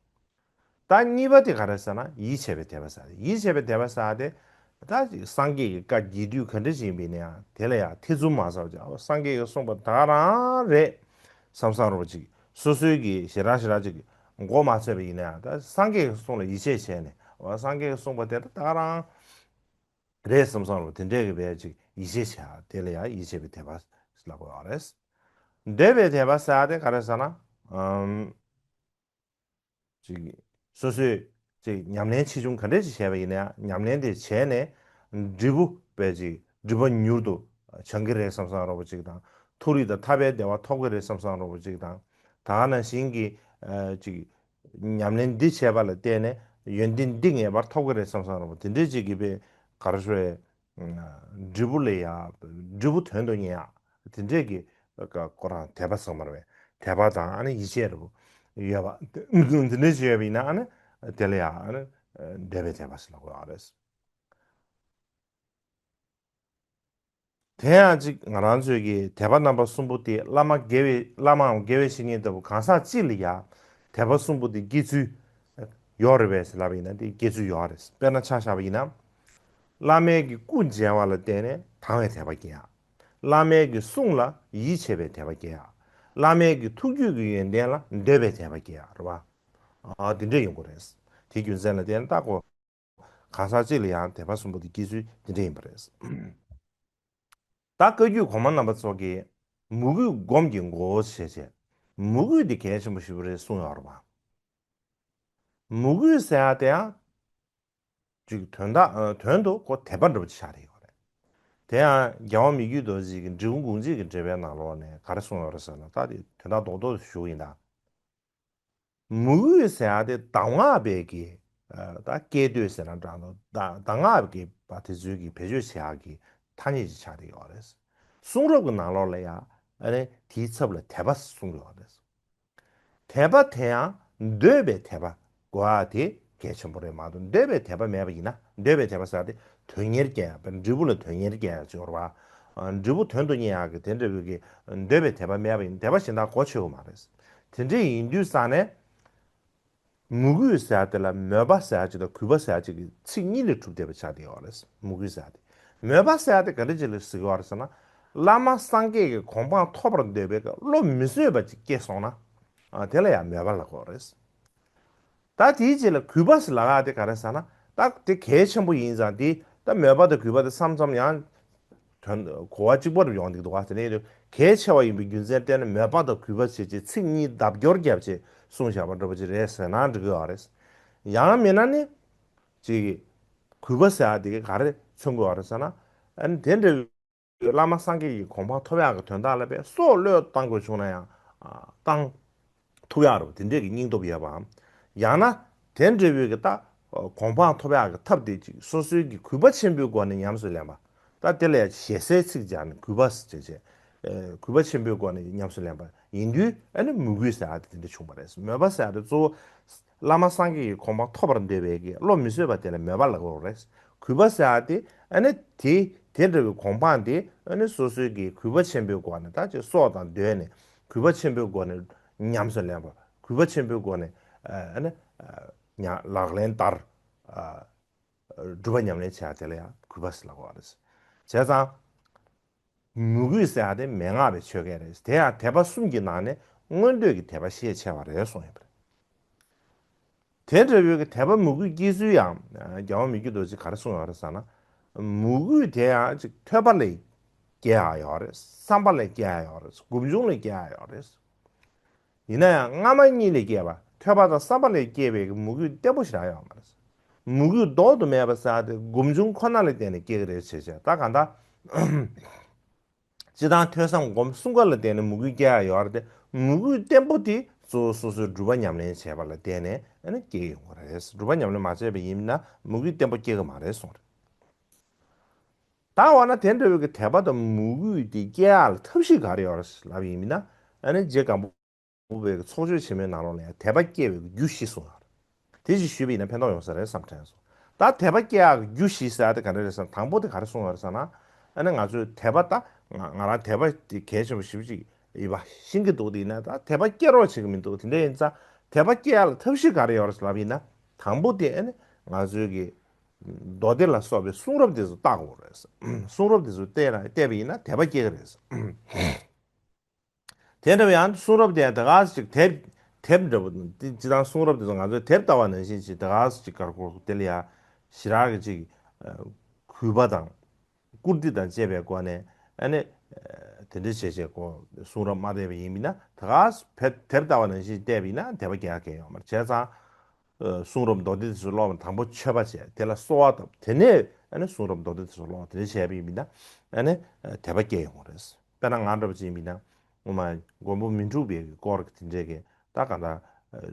ད་གཉིས་པ་དེ་ག་རེ་ཟེར་ན་ཡིད་ཆེས་པའི་དད་པ་ཟེར། ཡིད་ཆེས་པའི་དད་པ་ཟེར་དེ་ ད་ཅིག་སངས་རྒྱས་ཀྱི་བཀའ་རྒྱས་བསྡུས་ག་འདྲ་ཞིག་ཡིན་པ་ཡིན་ན་ཡང་དེ་ལ་ཡང་ཐེ་ཚོམ་མ་ཟ་བ་ཅིག་ཨོ་སངས་རྒྱས་ཀྱིས་གསུངས་པ་ད་ག་རང་རེད་བསམ་བསམ་རོགས་ཅིག་སོ་སོའི་གི་ཞེ་དྲག་ཞེ་དྲག་ཅིག་མགོ་མ་ཚོས་པ་ཡིན་ན་ཡང་ད་སངས་རྒྱས་ཀྱི་གསུང་ལ་ཡིད་ཆེས་བྱས་ནས་ཨོ་སངས་རྒྱས་ཀྱིས་གསུངས་པ་དེ་ད་ག་རང་རེད་བསམ་བསམ་རོགས་དེ་འདྲས་ཀྱི་བས་ཅིག་ཡིད་ཆེས་བྱ་དེ་ལ་ཡང་ཡིད་ཆེས་པའི་དད་པ་ལབ་དགོས་པ་རེད། འདོད་པའི་དད་པ་ཟེར་ཡ་དེ་ག་རེ་ཟེར་ན། ཨམ། ཅིག་སོ་སོས་ཅིག་ཉམས་ལེན་ཆེ་ཆུང་ག་འདྲས་ཅིག་བྱས་པ་ཡིན་ན་ཡང་ཉམས་ལེན་དེ་བྱས་ནས་འབྲས་བུ་བས་ཅིག་སྒྲིབ་པ་མྱུར་དུ་བྱང་གི་རེད་བསམ་བསམ་རོགས་པ་ཅིག་དང་མཐོ་རིས་དང་ཐར་པའི་བདེ་བ་ཐོབ་ཀྱི་རེད་བསམ་བསམ་རོགས་པ་ཅིག་དང་ད་ག་ནང་བཞིན་གྱི་ཅིག་ཉམས་ལེན་འདི་བྱས་པ་ལ་བརྟེན་ནས་ཡོན་ཏན་འདི་ངེས་པར་ཐོབ་ཀྱི་རེད་བསམ་བསམ་རོགས་པ་དེ་འདྲས་ཅིག་གི་བས་ག་རེ་ཞུ་རེད། འབྲས་བུ་ལ་ཡ། འབྲས་བུ་དོན་དུ་གཉེར་ཡ། དེ་འདྲས་ཀྱི་ཁོ་རང་དད་པ་ཟེར་མ་རེད། དད་པ་དང་ཨ་ནི་ཡིད་ཆེས་རེད་པོ། ཡོད་པ། དེ་འདྲས་ཅིག་ཡོད་པ་ཡིན་ན་ཨ་ནི་དེ་ལ་ཡ་ཨ་ནི་འདོད་པའི་དད་པ་ཟེར་ལབ་དགོས་ཡ་རེད། དེ་ཡང་གཅིག་ང་རང་ཚོའི་གི་དད་པ་རྣམ་པ་གསུམ་པོ་དེ་བླ་མ་དགེ་བའི་བླ་མའམ་དགེ་བའི་བཤེས་གཉེན་ལྟ་བུ་གང་ཟག་གཅིག་ལ་ཡ། དད་པ་གསུམ་པོ་དེ་སྐྱེ་ཚུལ་ཡོད་རེད་པས་ལབ་པ་ཡིན་ན་དེ་སྐྱེ་ཚུལ་ཡོད་རེད། དཔེར་ན་ཆ་བཞག་པ་ཡིན་ན། བླ་མའི་གི་སྐུ་མཇལ་བ་ལ་བརྟེན་ནས་དང་བའི་དད་པ་སྐྱེ་ཡ། བླ་མའི་གི་གསུང་ལ་ཡིད་ཆེས་པའི་དད་པ་སྐྱེ་ཡ། བླ་མའི་གི་ཐུགས་རྒྱུད་ཀྱི་ཡོན་ཏན་ལ་འདོད་པའི་དད་པ་སྐྱེ་ཡ་རེད་བ། ཨ་དེ་འདྲས་ཡོང་གི་རེད། དེ་རྒྱུ་མཚན་ལ་བརྟེན་ནས་ད་གོ་གང་ཟག་གཅིག་ལ་ཡང་དད་པ་གསུམ་པོ་དེ་སྐྱེ་ཚུལ་དེ་འདྲས་ཡིན་པ་རེད། ད་བཀའ་བརྒྱུད་གོང་མ་རྣམ་པ་ཚོ་གིས་མོས་གུས་སྒོམ་གྱི་ངོ་བོ་ཞེས་བྱས། མོས་གུས་དེ་གལ་ཆེན་པོ་ཞེ་པོ་རེད་གསུངས་ཡོད་རེད་བ། མོས་གུས་ཟེར་ཡ་དེ་ཡང་ཅིག་དོན་དག་དོན་དུ་ཁོ་དད་པ་འདྲ་པོ་ཅིག་ཆགས་རེད་ཡོད་རེད། དེ་ཡང་རྒྱལ་བ་མི་བསྐྱོད་རྡོ་རྗེ་གི་འབྲི་གུང་དགོངས་གཅིག་གི་འགྲེལ་པའི་ནང་ལོགས་ནས་ག་རེ་གསུངས་ཡོད་རེད་ཟེར་ན་ད་དེ་དོན་དག་རྡོག་རྡོག་ཞུ་ཡིན་ད། མོས་གུས་ཟེར་ཡ་དེ་གདམས་ངག་པའི་གི་ད་སྐད་དོད་ཟེར་ན་འདྲ་འདུག་གདམས་ངག་གི་བ་དེ་ཚོའི་གི་བེད་སྤྱོད་བྱེད་ཡག་གི་ཐ་སྙད་ཅིག་ཆགས་བསྡད་ཡོད་རེད། གསུང་རབ་ཀྱི་ནང་ལོགས་ལ་ཡང་ཨ་ནི་དེའི་ཚབ་ལ་དད་པ་གསུངས་ཡོད་རེད། དད་པ་དེ་ཡང་འདོད་པའི་དད་པ་དགོས་ཡ་དེ་གལ་ཆེན་པོ་རེད་མ་གཏོགས་འདོད་པའི་དད་པ་མེད་པ་ཡིན་ན་འདོད་པའི་དད་པ་ཟེར་ཡ་དེ་དོན་གཉེར་སྐྱེ་ཡ་དཔེར་ན་འབྲས་བུ་ལ་དོན་གཉེར་སྐྱེ་ཡ་ཅིག་ཡོད་རེད་བ། འབྲས་བུ་དོན་དུ་གཉེར་ཡག་གི་དེ་འདྲ་བའི་གི་འདོད་པའི་དད་པ་མེད་པ་ཡིན་ན་དད་པ་གཞན་དག་གོ་ཆོད་ཀྱི་མ་རེད། དེ་འདྲ་ཡིན་དུས་ཙང་ནས། མོས་གུས་ཟེར་ཡ་དེ་ལ་མོས་པ་ཟེར་ཡ་ཅིག་དང་གུས་པ་ཟེར་ཡ་ཅིག་གི་ཚིག་གཉིས་ལས་གྲུབ་བསྡད་པ་ཆགས་བསྡད་ཡོད་རེད། མོས་གུས་ཟེར་ཡ་དེ། མོས་པ་ཟེར་ཡ་དེ་ག་འདྲ་ཅིག་ལ་ཟེར་གྱི་ཡོད་རེད་ཟེར་ན། བླ་མ་སངས་རྒྱས་ཀྱི་གོ་འཕང་ཐོབ་པར་འདོད་པའི་བློ་མི་བཟོད་པ་ཅིག་སྐྱེས་སོང་ན། ཨ་དེ་ལ་ཡང་མོས་པ་ལབ་ཀྱི་ཡོད་རེད། ད་དེའི་རྗེས་ལ་གུས་པ་ཟེར་ལབ་ཡ་དེ་ག་རེ་ཟེར་ན། ད་དེ་གལ་ཆེན་པོ་ཡིན་ཙང་དེ་ད་མོས་པ་དང་གུས་པ་དེ་མཚམས་མཚམས་ཡང་། དོན་གོ་བ་གཅིག་པ་རུ་ཡོང་འདུག་འདུག་བ། དེ་ནས་གལ་ཆེ་བ་ཡིན་པའི་རྒྱུ་མཚན་བརྟེན་ནས་མོས་པ་དང་གུས་པ་བྱེད་ཅེས་ཚིག་གཉིས་ལྡབ་སྐྱོར་བརྒྱབ་ཅེས་གསུངས་བཞག་པ་འདྲ་པོ་ཅིག་རེད་ཟེར་ན་འགྲིག་གི་ཡོད་རེད། ཡང་མིན་ན་ནི། ཅིག་གུས་པ་ཟེར་ཡ་དེ་ག་ག་རེ་མཚོན་གྱི་ཡོད་རེད་ཟེར་ན། ཨ་ནི་དེ་འདྲ་བའི་བླ་མ་སངས་རྒྱས་ཀྱི་གོ་འཕང་ཐོབ་ཡག་གི་དོན་དག་ལ་བས་སྲོག་བློས་བཏང་དགོས་བྱུང་ན་ཡང་བཏང་། ཐུབ་ཡག་རེད་པ། དེ་འདྲས་ཀྱི་སྙིང་སྟོབས་ཡོད་པའམ། ཡང་ན་དེ་འདྲ་བའི་གི་ད་གོ་འཕང་ཐོབ་ཡག་གི་ཐབས་དེ་ཅིག་སོ་སོའི་གི་གུས་པ་ཆེན་པོའི་སྒོ་ནས་ཉམས་སུ་ལེན་པ། ད་དེ་ལ་ཡང་ཞེ་སའི་ཚིག་སྦྱར་ནས་གུས་པ་ཟེར་བྱས། ཨེ་གུས་པ་ཆེན་པོའི་སྒོ་ནས་ཉམས་སུ་ལེན་པ་ཡིན་དུས་ཨ་ནི་མོས་གུས་ཟེར་ཡག་དེ་དེ་འདྲ་བྱུང་བ་རེད། མོས་པ་ཟེར་ཡག་དེ་གཙོ་བོ་བླ་མ་སངས་རྒྱས་ཀྱི་གོ་འཕང་ཐོབ་པར་འདོད་པའི་གི་བློ་མི་བཟོད་པ་དེ་ལ་མོས་པ་ལབ་ཀྱི་ཡོད་རེད། གུས་པ་ཟེར་ཡག་དེ་ཨ་ནི་དེ་དེ་འདྲ་བའི་གོ་འཕང་དེ་ཨ་ནི་སོ་སོའི་གི་གུས་པ་ཆེན་པོའི་སྒོ་ནས་ད་ཅིག་སྲོག་དང་བསྡོས་ནས་གུས་པ་ཆེན་པོའི་སྒོ་ནས་ཉམས་སུ་ལེན་པ། གུས་པ་ཆེན་པོའི་སྒོ་ནས་ཨ་ནི་ཉ་ལག་ལེན་བསྟར། སྒྲུབ་པ་ཉམས་ལེན་བྱེད་ཡག་དེ་ལ་ཡང་གུས་པ་ཟེར་ལབ་ཀྱི་ཡོད་རེད། བྱས་ཙང་། མོས་གུས་ཟེར་ཡག་དེ་མན་ངག་པའི་ཆོས་སྐད་རེད། དེ་ཡང་དད་པ་གསུམ་གྱི་ནང་ནས་མངོན་འདོད་ཀྱི་དད་པ་ཤས་ཆེ་བ་རེད་གསུངས་ཡོད་པ་རེད། དེ་འདྲ་བོའི་གི་དད་པ་མོས་གུས་སྐྱེ་ཚུལ་ཡང་རྒྱལ་བ་མི་བསྐྱོད་རྡོ་རྗེ་ག་རེ་གསུངས་ཡོད་རེད་ཟེར་ན། མོས་གུས་དེ་ཡང་ཅིག་ཐོས་པ་ལས་སྐྱེ་ཡག་ཡོད་རེད། བསམ་པ་ལས་སྐྱེ་ཡག་ཡོད་རེད། སྒོམ་བྱུང་ལས་སྐྱེ་ཡག་ཡོད་རེད། ཡིན་ན་ཡང་སྔ་མ་གཉིས་ལས་སྐྱེས་པ་ཐོས་པ་དང་བསམ་པ་ལས་སྐྱེས་པའི་མོས་གུས་བརྟན་པོ་ཞེ་དྲག་ཡོད་མ་རེད། མོས་གུས་ལྡོག་ཏུ་མེད་པ་ཟེར་ཡག་དེ་སྒོམ་བྱུང་ཁོ་ན་ལ་བརྟེན་ནས་སྐྱེ་གི་རེད་བྱས་བྱས་ད་གང་ལྟར། སྤྱིར་བཏང་ཐོས་བསམ་སྒོམ་གསུམ་ཀ་ལ་བརྟེན་ནས་མོས་གུས་སྐྱེ་ཡག་ཡོད་རེད་དེ། མོས་གུས་བརྟན་པོ་དེ་གཙོ་བོ་སོ་སོའི་སྒྲུབ་པ་ཉམས་ལེན་བྱས་པ་ལ་བརྟེན་ནས་ཨ་ནི་སྐྱེ་གི་ཡོང་གི་རེད། སྒྲུབ་པ་ཉམས་ལེན་མ་བྱས་པ་ཡིན་ན་མོས་གུས་བརྟན་པོ་སྐྱེ་གི་མ་རེད་གསུངས་རེད། ད་འོ་ན་དེ་འདྲ་བའི་གི་དད་པ་དང་མོས་གུས་དེ་སྐྱེ་ཡག་ལ་ཐབས་ཤེས་ག་རེ་ཡོད་རེད་ལབ་ཡིན་ན། ཨ་ནི་རྗེ་སྒམ་པོ་པའི་གི་ཚོགས་ཆོས་ཆེན་མོའི་ནང་ལོགས་ལ་ཡང་དད་པ་སྐྱེ་བའི་གི་རྒྱུ་བཞི་གསུངས་ཡོད་རེད། དེ་ཅིག་ཞུས་པ་ཡིན་ན་ཕན་ཐོགས་ཡོང་ས་རེད་བསམ་དྲན་སོང་། ད་དད་པ་སྐྱེ་ཡག་གི་རྒྱུ་བཞི་ཟེར་ཡག་དེ་ག་འདྲ་རེད་ཟེར་ན་དང་པོ་དེ་ག་རེ་གསུངས་ཡོད་རེད་ཟེར་ན། ཨ་ནི་ང་ཚོས་དད་པ་ད་ང་ང་རང་དད་པ་དེ་གལ་ཆེན་པོ་ཞེ་པོ་ཅིག་ཡིན་པ་ཤེས་ཀྱི་འདུག་དེ་ཡིན་ན་ད་དད་པ་སྐྱེ་རོགས་བྱེད་ཀྱི་མི་འདུག་དེ་འདྲ་ཡིན་ཙང་དད་པ་སྐྱེ་ཡག་ལ་ཐབས་ཤེས་ག་རེ་ཡོད་རེད་ལབ་ཡིན་ན། དང་པོ་དེ་ཨ་ནི་ང་ཚོའི་གི་ མདོ་སྡེ་ལ་སོགས་པའི་གསུང་རབ་དེ་ཚོ་བལྟ་དགོས་རེད། གསུང་རབ་དེ་ཚོ་བལྟས་ན་བལྟས་པ་ཡིན་ན་དད་པ་སྐྱེ་གི་རེད། དེ་འདྲ་བའི་ཡང་གསུང་རབ་དེ་ད་ག་ཅིག་དེབ་དེབ་འདྲ་པོ་དེ་སྤྱི་བཏང་གསུང་རབ་དེ་ཚོ་ང་ཚོས་དེབ་ལྟ་བ་ནང་བཞིན་ཅིག་ད་ག་ཅིག་དཀར་པོ་དེ་ལ་ཡ་ཞེ་དྲག་གི་ཅིག་གུས་པ་དང་བཀུར་སྟི་དང་བཅས་པའི་སྒོ་ནས་ཨ་ནི་དེ་འདྲ་བྱས་བྱས་ཁོ་གསུང་རབ་མ་བལྟས་པ་ཡིན་མིན་ན་ད་ག་དེབ་ལྟ་བ་ནང་བཞིན་བལྟས་པ་ཡིན་ན་དད་པ་སྐྱེ་ཡ་གང་ཡང་ཡོད་མ་རེད། བྱས་ཙང་གསུང་རབ་མདོ་སྡེ་དེ་ཚོ་ཀློག་པ་དང་པོ་མཆོད་པ་བྱས། དེ་ལ་གསོལ་བ་བཏབ། དེ་ནས་ཨ་ནི་གསུང་རབ་མདོ་སྡེ་དེ་ཚོ་ཀློག་དེ་འདྲ་བྱས་པ་ཡིན་མིན་ན་ཨ་ནི་དད་པ་སྐྱེ་ཡོང་གི་རེད། དཔེར་ན་ང་འདྲ་པོ་ཅིག་ཡིན་ན་ངོ་མ་མགོན་པོ་མི་འཁྲུགས་པའི་སྐོར་གྱི་དེ་འདྲས་ཀྱི་ད་ག་ད་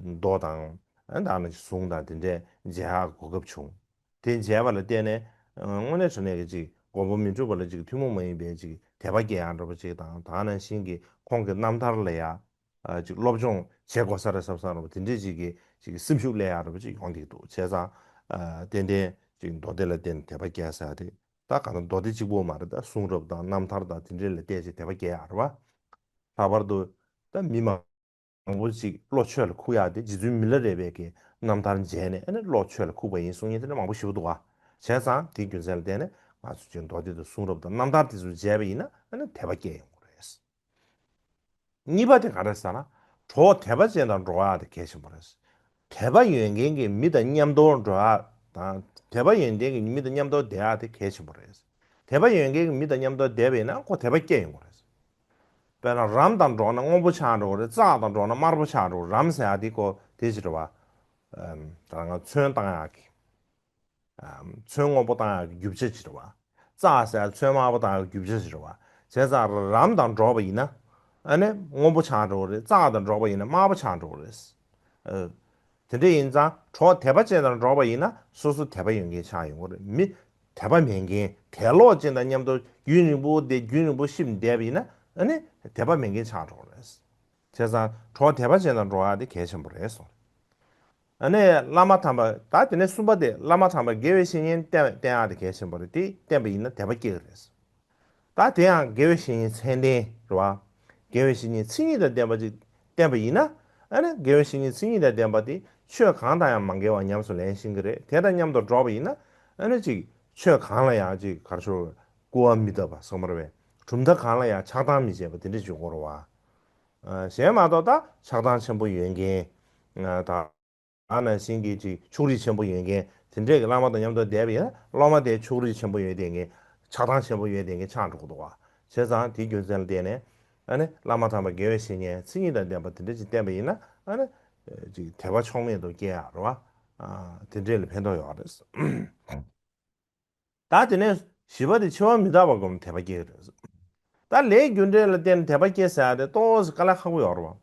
མདོ་དང་ཨ་ད་ནི་གཟུངས་དང་དེ་འདྲས་མཇལ་ཡག་གོ་སྐབས་བྱུང་། དེ་མཇལ་བ་ལ་བརྟེན་ནས་དངོས་གནས་དྲང་གནས་ཀྱི་ཅིག་མགོན་པོ་མི་འཁྲུགས་པ་ལ་ཅིག་ཐུན་མོང་མ་ཡིན་པའི་ཅིག་དད་པ་སྐྱེ་ཡག་འདྲ་པོ་ཅིག་དང་ད་ནང་བཞིན་གྱི་ཁོང་གི་རྣམ་ཐར་ལ་ཡ་ཅིག་སློབ་སྦྱོང་བྱེད་དགོས་ས་རེད་བསམ་བསམ་འདྲ་པོ་དེ་འདྲས་ཅིག་གི་ཅིག་སེམས་ཤུགས་སླེབས་ཡག་འདྲ་པོ་ཅིག་ཡོང་བསྡད་འདུག་བྱས་ཙང་ཏན་ཏན་ཅིག་མདོ་སྡེ་ལ་བརྟེན་ནས་དད་པ་སྐྱེ་ས་རེད། ད་གང་ལྟར་མདོ་སྡེ་གཅིག་པོ་མ་རེད། ད་གསུང་རབ་དང་རྣམ་ཐར་དང་དེ་འདྲས་ལ་བལྟས་ཅིག་དད་པ་སྐྱེ་ཡག་རེད་བ། ལྷག་པར་དུ་ད་མི་མང་པོ་ཅིག་བློ་ཆོས་ལ་ཁུག་ཡག་དེ་རྗེ་བཙུན་མི་ལ་རས་པའི་གི་རྣམ་ཐར་མཇལ་ནས་ཨ་ནི་བློ་ཆོས་ལ་ཁུག་པ་ཡིན་གསུང་མཁན་དེ་འདྲ་མང་པོ་ཞེ་པོ་འདུག་བ། བྱས་ཙང་དེའི་རྒྱུ་མཚན་ལ་བརྟེན་ནས་ང་ཚོ་ཅིག་མདོ་སྡེ་དང་གསུང་རབ་དང་རྣམ་ཐར་དེ་ཚོ་མཇལ་བ་ཡིན་ན་ཨ་ནི་དད་པ་སྐྱེ་ཡོང་གི་རེད། གཉིས་པ་དེ་ག་རེ་ཟེར་ན། གྲོགས་དད་པ་ཅན་དང་འགྲོགས་ཡག་དེ་གལ་ཆེན་པོ་རེད། དད་པ་ཡོད་མཁན་གྱི་མི་དང་མཉམ་དུ་འགྲོགས་ཡག་དང་དད་པ་ཡོད་མཁན་གྱི་མི་དང་མཉམ་དུ་བསྡད་ཡག་དེ་གལ་ཆེན་པོ་རེད། དད་པ་ཡོད་མཁན་གྱི་མི་དང་མཉམ་དུ་བསྡད་པ་ཡིན་ན་ཁོ་དད་པ་སྐྱེ་ཡོང་གི་རེད། དཔེར་ན་རམ་དང་འགྲོགས་ན་སྔོན་པོ་ཆགས་འགྲོ་གི་རེད། བཙག་དང་འགྲོགས་ན་དམར་པོ་ཆགས་འགྲོ་གི་རེད། རམ་ཟེར་ཡག་དེ་ཁོ་དེ་ཅི་རེད་བ། ད་ང་ཚོན་བཏང་ཡག་གི་ཚོན་སྔོན་པོ་བཏང་ཡག་གི་རྒྱུ་ཆ་ཅིག་རེད་བ། བཙག་ཟེར་ཚོན་དམར་པོ་བཏང་ཡག་གི་རྒྱུ་ཆ་ཅིག་རེད་བ། བྱས་ཙང་རམ་དང་འགྲོགས་པ་ཡིན་ན་ཨ་ནི་སྔོན་པོ་ཆགས་འགྲོ་གི་རེད། བཙག་དང་འགྲོགས་པ་ཡིན་ན་དམར་པོ་ཆགས་འགྲོ་གི་རེད། དེ་འདྲ་ཡིན་ཙང་གྲོགས་དད་པ་ཅན་དང་འགྲོགས་པ་ཡིན་ན་སོ་སོ་དད་པ་ཡོད་མཁན་ཆགས་ཡོང་གི་རེད། མི་དད་པ་མེད་མཁན་དད་ལོག་ཅན་དང་མཉམ་དུ་རྒྱུན་རིང་པོ་བསྡད་རྒྱུན་རིང་པོ་གཤིབ་བསྡད་པ་ཡིན་ན་ཨ་ནི་དད་པ་མེད་མཁན་ཆགས་འགྲོ་གི་རེད། བྱས་ཙང་གྲོགས་དད་པ་ཅན་དང་འགྲོགས་ཡག་དེ་གལ་ཆེན་པོ་རེད་གསུངས། ཨ་ནི་བླ་མ་དམ་པ་ད་དེ་ནས་གསུམ་པ་དེ་བླ་མ་དམ་པ་དགེ་བའི་བཤེས་གཉེན་བསྟེན་བསྟེན་ཡག་དེ་གལ་ཆེན་པོ་རེད། དེ་བསྟེན་པ་ཡིན་ན་དད་པ་སྐྱེ་གི་རེད། ད་དེ་ཡང་དགེ་བའི་བཤེས་གཉེན་མཚན་ལྡན་རེད་བ། དགེ་བའི་བཤེས་གཉེན་མཚན་ཉིད་དང་ལྡན་པ་ཅིག་བསྟེན་པ་ཡིན་ན་ཨ་ནི་དགེ་བའི་བཤེས་གཉེན་མཚན་ཉིད་དང་ལྡན་པ་དེ་ཆོས་གང་དང་ཡང་མ་འགལ་བར་ཉམས་སུ་ལེན་ཤེས་གི་རེད། དེ་དང་མཉམ་དུ་འགྲོགས་པ་ཡིན་ན་ཨ་ནི་ཅིག་ཆོས་གང་ལ་ཡང་ཅིག་ག་རེ་ཞུ་སྐུར་བ་མི་བཏབ་པ་སོགས་མ་རེད་པས། གྲུབ་མཐའ་གང་ལ་ཡང་ཆགས་སྡང་མི་བྱེད་པ་དེ་འདྲ་ཅིག་དགོས་རེད་བ། གཞན་མ་གཏོགས་ད་ཆགས་སྡང་ཆེན་པོ་ཡོད་མཁན། ད་ཨ་ནང་བཞིན་གྱི་ཅིག་ཕྱོགས་རིས་ཆེན་པོ་ཡོད་མཁན་དེ་འདྲས་ཀྱི་བླ་མ་དང་མཉམ་དུ་བསྡད་པ་ཡིན་ན་སློབ་མ་དེ་ཕྱོགས་རིས་ཆེན་པོ་ཡོད་བསྡད་མཁན། ཆགས་སྡང་ཆེན་པོ་ཡོད་བསྡད་མཁན་ཆགས་འགྲོ་གི་འདུག་བ། བྱས་ཙང་དེའི་རྒྱུ་མཚན་ལ་བརྟེན་ནས་ཨ་ནི་བླ་མ་དམ་པ་དགེ་བའི་བཤེས་གཉེན་མཚན་ཉིད་དང་ལྡན་པ་དེ་འདྲས་ཅིག་བསྟེན་པ་ཡིན་ན་ཨ་ནི་ཅིག་དད་པ་ཕྱོགས་མེད་དུ་སྐྱེ་ཡག་རེད་བ། དེ་འདྲས་ལ་ཕན་ཐོགས་ཡོད་རེད། ད་དེ་ནས་བཞི་པ་དེ་འཆི་བ་མི་རྟག་པ་སྒོམ་དད་པ་སྐྱེ་གི་རེད། ད་ལས་རྒྱུ་འབྲས་ལ་བརྟེན་ནས་དད་པ་སྐྱེ་ཟེར་ཡ་དེ་ཏོག་ཙམ་དཀའ་ལས་ཁག་པོ་ཡོད་རེད་བ།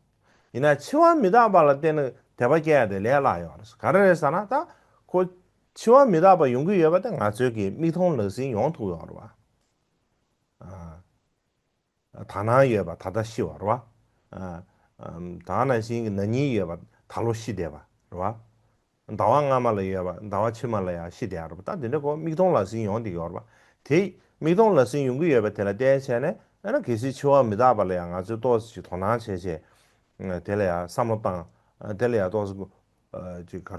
ཡིན་ན་འཆི་བ་མི་རྟག་པ་ལ་བརྟེན་ནས་དད་པ་སྐྱེ་ཡ་དེ་ལས་སླ་ཡོད་རེད། ག་རེ་རེད་ཟེར་ན་ད་ཁོ་འཆི་བ་མི་རྟག་པ་ཡོང་གི་ཡོད་པ་དེ་ང་ཚོའི་གི་མིག་མཐོང་ལག་ཟིན་ཡོང་ཐུབ་ཡོད་རེད་བ། དག་སྣང་ཡོད་པ་ད་ལྟ་ཤི་བ་རེད་བ། ད་ནང་བཞིན་གྱི་ན་ནིང་ཡོད་པ་ད་ལོ་ཤི་བསྡད་པ་རེད་བ། ཟླ་བ་སྔ་མ་ལ་ཡོད་པ་ཟླ་བ་ཕྱི་མ་ལ་ཡང་ཤི་བསྡད་ཡ་རེད་བ། ད་དེ་འདྲ་ཁོ་མིག་མཐོང་ལག་ཟིན་ཡོང་བསྡད་ཡོད་རེད་བ། དེ་མིག་མཐོང་ལག་ཟིན་ཡོང་གི་ཡོད་པ་དེ་ལ་བརྟེན་བྱས་ནས་ཨ་ན་གལ་སྲིད་འཆི་བ་མི་རྟག་པ་ལ་ཡང་ང་ཚོས་ཏོག་ཙམ་ཞིག་དོ་སྣང་བྱས་བྱས། དེ་ལ་ཡང་བསམ་བློ་བཏང་། དེ་ལ་ཡང་ཏོག་ཙམ་ཅིག་ག་རེ་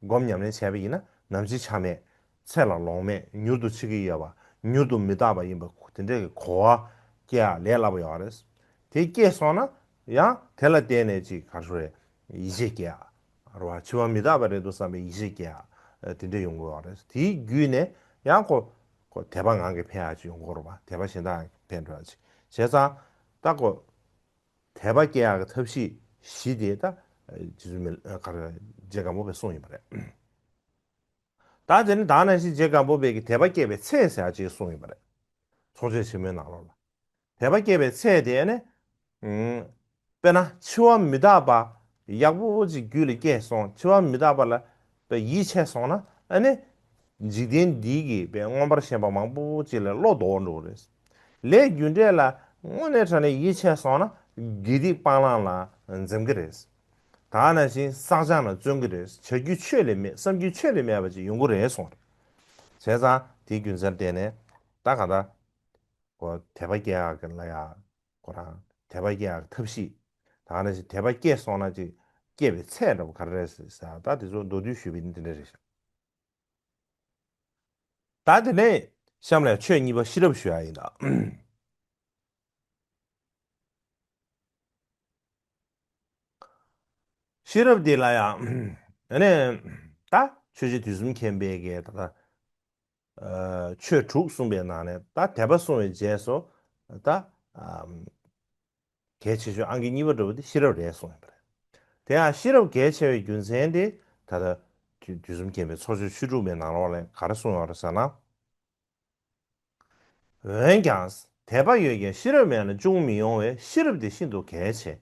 སྒོམ་ཉམས་ལེན་བྱས་པ་ཡིན་ན་ནམ་འཆི་ཆ་མེད། ཚེ་ལ་ལོང་མེད། མྱུར་དུ་འཆི་གི་ཡོད་པ། མྱུར་དུ་མི་རྟག་པ་ཡིན་པ་དེ་འདྲའི་གི་གོ་བ་སྐྱེ་ཡག་ལས་སླ་པོ་ཡོད་རེད། དེ་སྐྱེས་སོང་ན་ཡང་དེ་ལ་བརྟེན་ནས་ཅིག་ག་རེ་ཞུ་རེད། ཡིད་ཆེས་སྐྱེ་ཡག་རེད་བ། འཆི་བ་མི་རྟག་པ་རེད་འདུག་བསམ་པའི་ཡིད་ཆེས་སྐྱེ་ཡག་དེ་འདྲ་ཡོང་གི་ཡོད་རེད། དེའི་བརྒྱུད་ནས་ཡང་ཁོ་ཁོ་དད་པ་ངང་གིས་འཕེལ་ཡག་ཅིག་ཡོང་གི་ཡོད་རེད་བ། དད་པ་གཞན་དག་ངང་གིས་འཕེལ་འགྲོ་ཡག་ཅིག་བྱས་ཙང་ད་ཁོ། དད་པ་སྐྱེ་ཡག་གི་ཐབས་ཤེས་བཞི་དེ་ད་རྗེ་བཙུན་མི་ག་རེ་རྗེ་སྒམ་པོ་པས་གསུངས་ཡོད་པ་རེད། ད་དེ་ནི་ད་ནང་བཞིན་རྗེ་སྒམ་པོ་པས་ཀྱི་དད་པ་སྐྱེ་བའི་ཚད་ཟེར་ཡག་ཅིག་གསུངས་ཡོད་པ་རེད། ཚོགས་ཆེན་ཆེན་མོའི་ནང་ལོགས་ལ། དད་པ་སྐྱེ་བའི་ཚད་དེ་ནི། དཔེར་ན་འཆི་བ་མི་རྟག་པ་ཡག་པོ་ཅིག་རྒྱུད་ལ་སྐྱེས་སོང་། འཆི་བ་མི་རྟག་པ་ལ་དཔེ་ཡིད་ཆེས་སོང་ན་ཨ་ནི། འཇིག་རྟེན་འདི་གི་དཔེ་མངོན་པར་ཞེན་པ་མང་པོ་ཅིག་ལས་བློ་ལྡོག་འགྲོ་གི་རེད། ལས་རྒྱུ་འབྲས་ལ་དངོས་གནས་དྲང་གནས་ཡིད་ཆེས་སོང་ན་དགེ་སྡིག་སྤང་བླང་ལ་འཛེམ་གི་རེད། ད་ནང་བཞིན་བསགས་སྦྱང་ལ་བརྩོན་གི་རེད། བྱ་རྒྱུ་ཆོས་ལས་མེད། བསམ་རྒྱུ་ཆོས་ལས་མེད་པ་ཅིག་ཡོང་གི་རེད་གསུངས་རེད། བྱས་ཙང་དེའི་རྒྱུ་མཚན་བརྟེན་ནས་ད་ག་ད། ཁོ་དད་པ་སྐྱེ་ཡག་གི་ལ་ཡ། ཁོ་རང་དད་པ་སྐྱེ་ཡག་གི་ཐབས་ཤེས། ད་ག་ནང་བཞིན་དད་པ་སྐྱེས་སོང་ན་ཅིག་སྐྱེ་བའི་ཚད་འདྲ་པོ་ག་རེ་རེད་ཟེར་ད་དེ་ཚོ་མདོར་བསྡུས་ཞུས་པ་ཡིན་དེ་འདྲ་རེད་ཤག་ད་དེ་ནས་གཤམ་ལ་ཆོས་གཉིས་པ་ཤེས་རབ་ཞུ་ཡ་ཡིན་ད། ཤེས་རབ་འདི་ལ་ཡང་ཨ་ནི་ད་ཆོས་རྗེ་དུས་གསུམ་མཁྱེན་པའི་གི་ད་ལྟ་ཆོས་དྲུག་གསུངས་པའི་ནང་ནས་ད་དད་པ་གསུངས་པའི་རྗེས་སུ་ད་གལ་ཆེ་ཤོས་ཨང་ཀི་གཉིས་པ་འདྲ་བོ་དེ་ཤེས་རབ་རེད་གསུངས་ཡོད་པ་རེད། དེ་ཡང་ཤེས་རབ་གལ་ཆེ་བའི་རྒྱུ་མཚན་དེ་ད་ལྟ་དུས་དུས་གསུམ་མཁྱེན་པའི་ཚོགས་ཆོས་ཆོས་དྲུག་པའི་ནང་ལོགས་ལ་ག་རེ་གསུངས་ཡོད་རེད་ཟེར་ན། འོན་ཀྱང་དད་པ་ཡོད་ཀྱང་ཤེས་རབ་མེད་ན་སྐྱོང་མི་ཡོང་བས་ཤེས་རབ་དེ་ཤིན་ཏུ་གལ་ཆེ།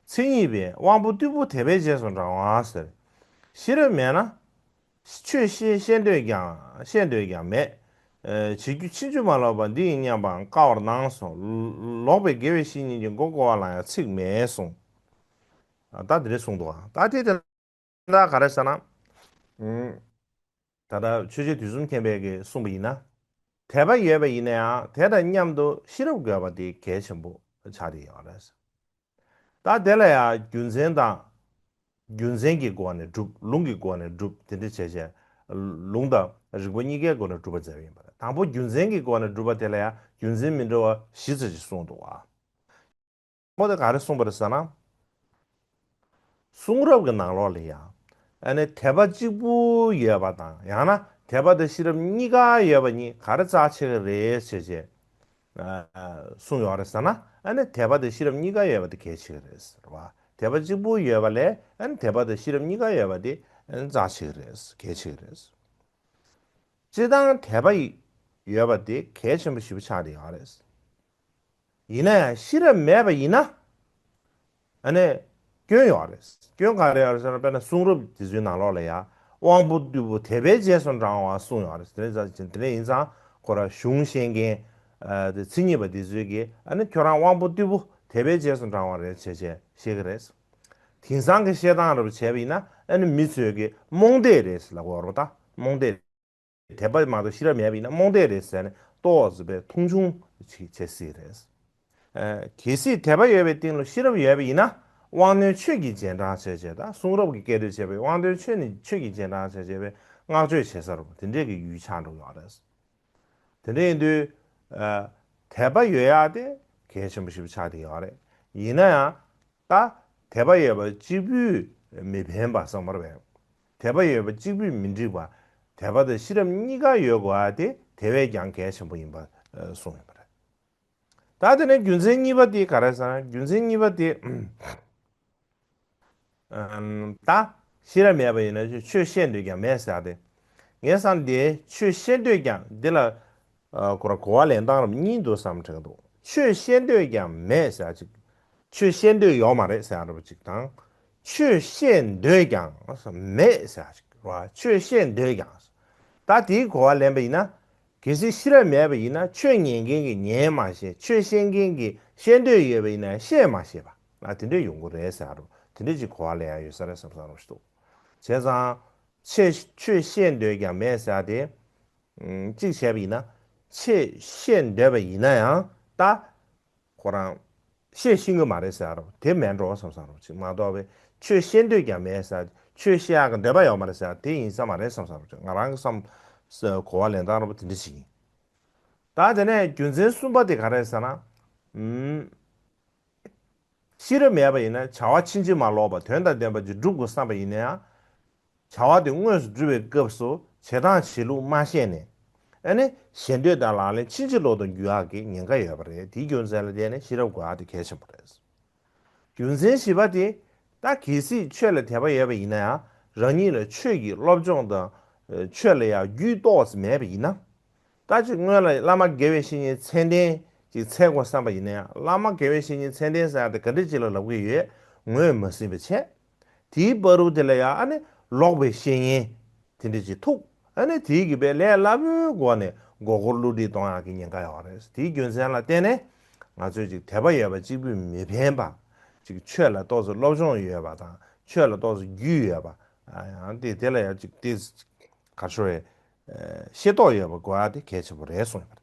མཚན་ཉིད་པས་དབང་པོ་རྟུལ་པོ་དད་པའི་རྗེས་སུ་འབྲང་བ་ཟེར། ཤེས་རབ་མེད་ན། ཆོས་ཤེས་ཤེས་འདོད་ཀྱང་ཤེས་འདོད་ཀྱང་མེད། ཨ་བྱེད་རྒྱུ་ཕྱིན་ཅི་མ་ལོག་པ་འདི་ཡིན་སྙམ་པའང་དཀའ་བར་སྣང་སོ། ལོག་པའི་དགེ་བའི་བཤེས་གཉེན་གྱི་མགོ་བསྐོར་བ་ལ་ཡང་ཚིག་མེད་གསུངས། ཨ་ད་འདི་རེད་གསུངས་འདུག་ཨ་ད་དེ་དེ་འདྲ་ག་རེ་ཟེར་ན། ཨུམ། ད་ལྟ་ཆོས་རྗེ་དུས་གསུམ་མཁྱེན་པས་ཀྱིས་གསུངས་པ་ཡིན་ན། དད་པ་ཡོད་པ་ཡིན་ན་ཡང་དེ་དང་མཉམ་དུ་ཤེས་རབ་དགོས་པ་དེ་གལ་ཆེན་པོ་ཆགས་བསྡད་ཡོད་རེད། ད་དེ་ལ་ཡང་རྒྱུ་མཚན་དང་། རྒྱུ་མཚན་གྱི་སྒོ་ནས་སྒྲུབ། ལུང་གི་སྒོ་ནས་སྒྲུབ། དེ་འདྲ་བྱས་བྱས། ལུང་དང་རིགས་པ་གཉིས་ཀའི་སྒོ་ནས་སྒྲུབ་པ་མཛད་པ་ཡིན་པ་རེད། དང་པོ་རྒྱུ་མཚན་གྱི་སྒོ་ནས་སྒྲུབ་པ་དེ་ལ་ཡང་རྒྱུ་མཚན་མི་འདྲ་བ་བཞི་ཙམ་ཞིག་གསུངས་འདུག་བ། དང་པོ་དེ་ག་རེ་གསུངས་པ་རེད་ཟེར་ན། གསུང་རབ་ཀྱི་ནང་ལོགས་ལ་ཡང་། ཨ་ནི་དད་པ་གཅིག་པུ་ཡོད་པ་དང་ཡང་ན་དད་པ་དང་ཤེས་རབ་གཉིས་ཀ་ཡོད་པ་གཉིས་ག་རེ་རྩ་ཆེ་གི་རེད་ཟེར་བྱས། ཨ་གསུངས་ཡོད་རེད་ཟེར་ན། ཨ་ནི་དད་པ་དང་ཤེས་རབ་གཉིས་ཀ་ཡོད་པ་དེ་གལ་ཆེ་གི་རེད་ཟེར་བ། དད་པ་གཅིག་པུ་ཡོད་པ་ལས་ཨ་ནི་དད་པ་དང་ཤེས་རབ་གཉིས་ཀ་ཡོད་པ་དེ་ཨ་ནི་རྩ་ཆེ་གི་རེད། གལ་ཆེ་གི་རེད། སྤྱིར་བཏང་དད་པ་ཡོད་པ་དེ་གལ་ཆེན་པོ་ཞེ་པོ་ཆགས་བསྡད་ཡོད་རེད། ཡིན་ན་ཡང་ཤེས་རབ་མེད་པ་ཡིན་ན། ཨ་ནི། སྐྱོན་ཡོད་རེད། སྐྱོན་ག་རེ་ཡོད་རེད་ཟེར་ན། དཔེར་ན་གསུང་རབ་དེ་ཚོའི་ནང་ལོགས་ལ་ཡང་། དབང་པོ་རྟུལ་པོ་དད་པའི་རྗེས་སུ་འབྲང་བ་གསུངས་ཡོད་རེད། དེ་འདྲ་དེ་འདྲ་ཡིན་ཙང་ཁོ་རང་གཞུང་ཤེས་མཁན། ཨ་དེ་མཚན་ཉིད་པ་དེ་ཚོས་ཀྱིས་ཨ་ནི་ཁྱོད་རང་དབང་པོ་རྟུལ་པོ་དད་པའི་རྗེས་སུ་འབྲང་བ་རེད་བྱས་བྱས་བཤད་ཀྱི་རེད། དེང་སང་གི་བཤད་སྟངས་རབ་བྱས་པ་ཡིན་ན། ཨ་ནི་མི་ཚོས་ཀྱིས་རྨོངས་དད་རེད་ཟེར་ལབ་ཀྱི་ཡོད་རེད་པ། ད་རྨོངས་དད། དད་པ་མ་གཏོགས་ཤེས་རབ་མེད་པ་ཡིན་ན་རྨོངས་དད་རེད་ཟེར་ནས་ཏོག་ཙམ་པའི་མཐོང་ཆུང་ཅིག་བྱེད་སྲིད་རེད། ཨ་གལ་སྲིད་དད་པ་ཡོད་པའི་སྟེང་ལ་ཤེས་རབ་ཡོད་པ་ཡིན་ན། དབང་རྣོན་ཆོས་ཀྱི་རྗེས་འབྲང་བྱས་བྱས་དང་། གསུང་རབ་ཀྱི་སྐད་དོད་བྱས་པའི་དབང་རྣོན་ཆོས་ནི་ཆོས་ཀྱི་རྗེས་འབྲང་བྱས་བྱས་པའི་བསྔགས་བརྗོད་བྱེད་ས་རུ་དེ་འདྲས་ཀྱི་ཡུལ་ཆགས་འགྲོ་ཡོད་རེད། དེ་འདྲ་ཡིན་དུས། ཨ་དད་པ་ཡོད་ཡག་དེ་གལ་ཆེན་པོ་ཞིག་ཆགས་བསྡད་ཡོད་རེད། ཡིན་ན་ཡང་། ད་དད་པ་ཡོད་པ་གཅིག་པུས་མི་ཕན་པ་བསམ་པ་རེད། དད་པ་ཡོད་པ་གཅིག་པུས་མི་འགྲིག་པ། དད་པ་དང་ཤེས་རབ་གཉིས་ཀ་ཡོད་དགོས་པ་དེ་དེ་བས་ཀྱང་གལ་ཆེན་པོ་ཡིན་པ་ཨ་གསུངས་ཡོད་པ་རེད། ད་དེ་ནས་རྒྱུ་མཚན་གཉིས་པ་དེ་ག་རེ་ཟེར་ན། རྒྱུ་མཚན་གཉིས་པ་དེ། ཨམ་ད་ཤེས་རབ་མེད་པ་ཡིན་ན་ཆོས་ཤེས་འདོད་ཀྱང་མེད་ཟེར་ཏེ། ངས་བསམ་སྟེ་ཆོས་ཤེས་འདོད་ཀྱང་འདི་ལ་ཨ་གོ་ར་གོ་བ་ལེན་སྟངས་རབ་གཉིས་འདུག་བསམ་དྲན་འདུག་ཆོས་ཤེས་འདོད་ཀྱང་མེད་ཟེར་ཅིག་ཆོས་ཤེས་འདོད་ཡོད་མ་རེད་ཟེར་རབ་ཅིག་དང་། ཆོས་ཤེས་འདོད་ཀྱང་མེད་ཟེར་ཅིག་ར། ཆོས་ཤེས་འདོད་ཀྱང་། ད་དེའི་གོ་བ་ལེན་པ་ཡིན་ན། གལ་སྲིད་ཤེས་རབ་མེད་པ་ཡིན་ན་ཆོས་ཉན་མཁན་གྱིས་ཉན་མ་ཤེས། ཆོས་ཤེས་མཁན་གྱིས་ཤེས་འདོད་ཡོད་པ་ཡིན་ན་ཤེས་མ་ཤེས་པ་ལ་དེ་འདྲ་ཡོང་གི་རེད་ཟེར་རོ། དེ་འདྲ་ཅིག་གོ་བ་ལེན་ཡ་ཡོད་ས་རེད་བསམ་བསམ་རོ་ཞིག་འདུག་བྱས་ཙང་ཆོས་ཆོས་ཤེས་འདོད་ཀྱང་མེད་ཟེར་ཏེ། ཨུམ་གཅིག་བྱས་པ་ཡིན་ན། ཆོས་ཤེས་འདོད་པ་ཡིན་ན་ཡང་ད། ཁོ་རང་། བཤད་ཤེས་ཀྱི་མ་རེད་ཟེར་རོ། དེ་མེད་འགྲོ་བསམ་བསམ་རོ་ཅིག་མ་གཏོགས་པའི་ཆོས་ཤེས་འདོད་ཀྱང་མེད་ཟེར། ཆོས་ཤེས་ཡག་གི་འདོད་པ་ཡོད་མ་རེད་ཟེར། དེ་ཡིན་ས་མ་རེད་བསམ་བསམ་རོ་ཅིག་ང་རང་གི་བསམ་གོ་བ་ལེན་སྟངས་རོ་པོ་དེ་འདྲ་ཞིག་ཡིན། ད་དེ་ནས་རྒྱུ་མཚན་གསུམ་པ་དེ་ག་རེད་ཟེར་ན། ཨུམ། ཤེས་རབ་མེད་པ་ཡིན་ན་བྱ་བ་ཕྱིན་ཅི་མ་ལོག་པ་དོན་དང་ལྡན་པ་ཅིག་སྒྲུབ་དགོས་བསམ་པ་ཡིན་ན་ཡང་། བྱ་བ་དེ་དངོས་སུ་སྒྲུབ་པའི་སྐབས་སུ་བྱེད་སྟངས་བྱེད་ལུགས་མ་ཤེས་ནས། ཨ་ནི་ཞེ་འདོད་དང་ལག་ལེན་ཕྱིན་ཅི་ལོག་ཏུ་འགྱུར་ཡག་གི་ཉེན་ཁ་ཡོད་པ་རེད། དེའི་རྒྱུ་མཚན་ལ་བརྟེན་ནས་ཤེས་རབ་དགོས་ཡག་དེ་གལ་ཆེན་པོ་རེད། རྒྱུ་མཚན་བཞི་པ་དེ། ད་གལ་སྲིད་ཆོས་ལ་དད་པ་ཡོད་པ་ཡིན་ན་ཡང་རང་ཉིད་ལ་ཆོས་ཀྱི་སློབ་སྦྱོང་དང་། ཆོས་ལ་ཡང་རྒྱུས་ཏོག་ཙམ་མེད་པ་ཡིན་ན། ད་ཅིག་སྔོན་ལ་བླ་མ་དགེ་བའི་བཤེས་གཉེན་མཚན་ལྡན་ཅིག་འཚོལ་དགོས་བསམ་པ་ཡིན་ན་ཡང་། བླ་མ་དགེ་བའི་བཤེས་གཉེན་མཚན་ལྡན་ཟེར་ཡག་དེ་ག་འདྲ་ཅིག་ལ་ལབ་ཀྱི་ཡོད་ངོས་མ་ཟིན་པ་བྱས། དེའི་བར་དུ་དེ་ལ་ཡང་ཨ་ནི་ལོག་པའི་བཤེས་གཉེན་དེ་འདྲ་ཅིག་ཐུག་ཨ་ནི་དེའི་གི་པའི་ལས་སླ་པོའི་སྒོ་ནས་མགོ་སྐོར་བསླུ་བྲིད་གཏོང་ཡག་གི་ཉེན་ཁ་ཡོད་རེད། དེའི་རྒྱུ་མཚན་ལ་བརྟེན་ནས་ང་ཚོས་ཅིག་དད་པ་ཡོད་པ་གཅིག་པུས་མི་ཕན་པ། ཅིག་ཆོས་ལ་ཏོག་ཙམ་སློབ་སྦྱོང་ཡོད་པ་དང་ཆོས་ལ་ཏོག་ཙམ་རྒྱུས་ཡོད་པ། ཡང་དེ་དེ་ལ་ཡང་ཅིག་དེ་ག་ཤོ་བའི་ཤེས་རྟོགས་ཡོད་པ་དགོས་ཡག་དེ་གལ་ཆེན་པོ་རེད་གསུངས་ཡོད་པ་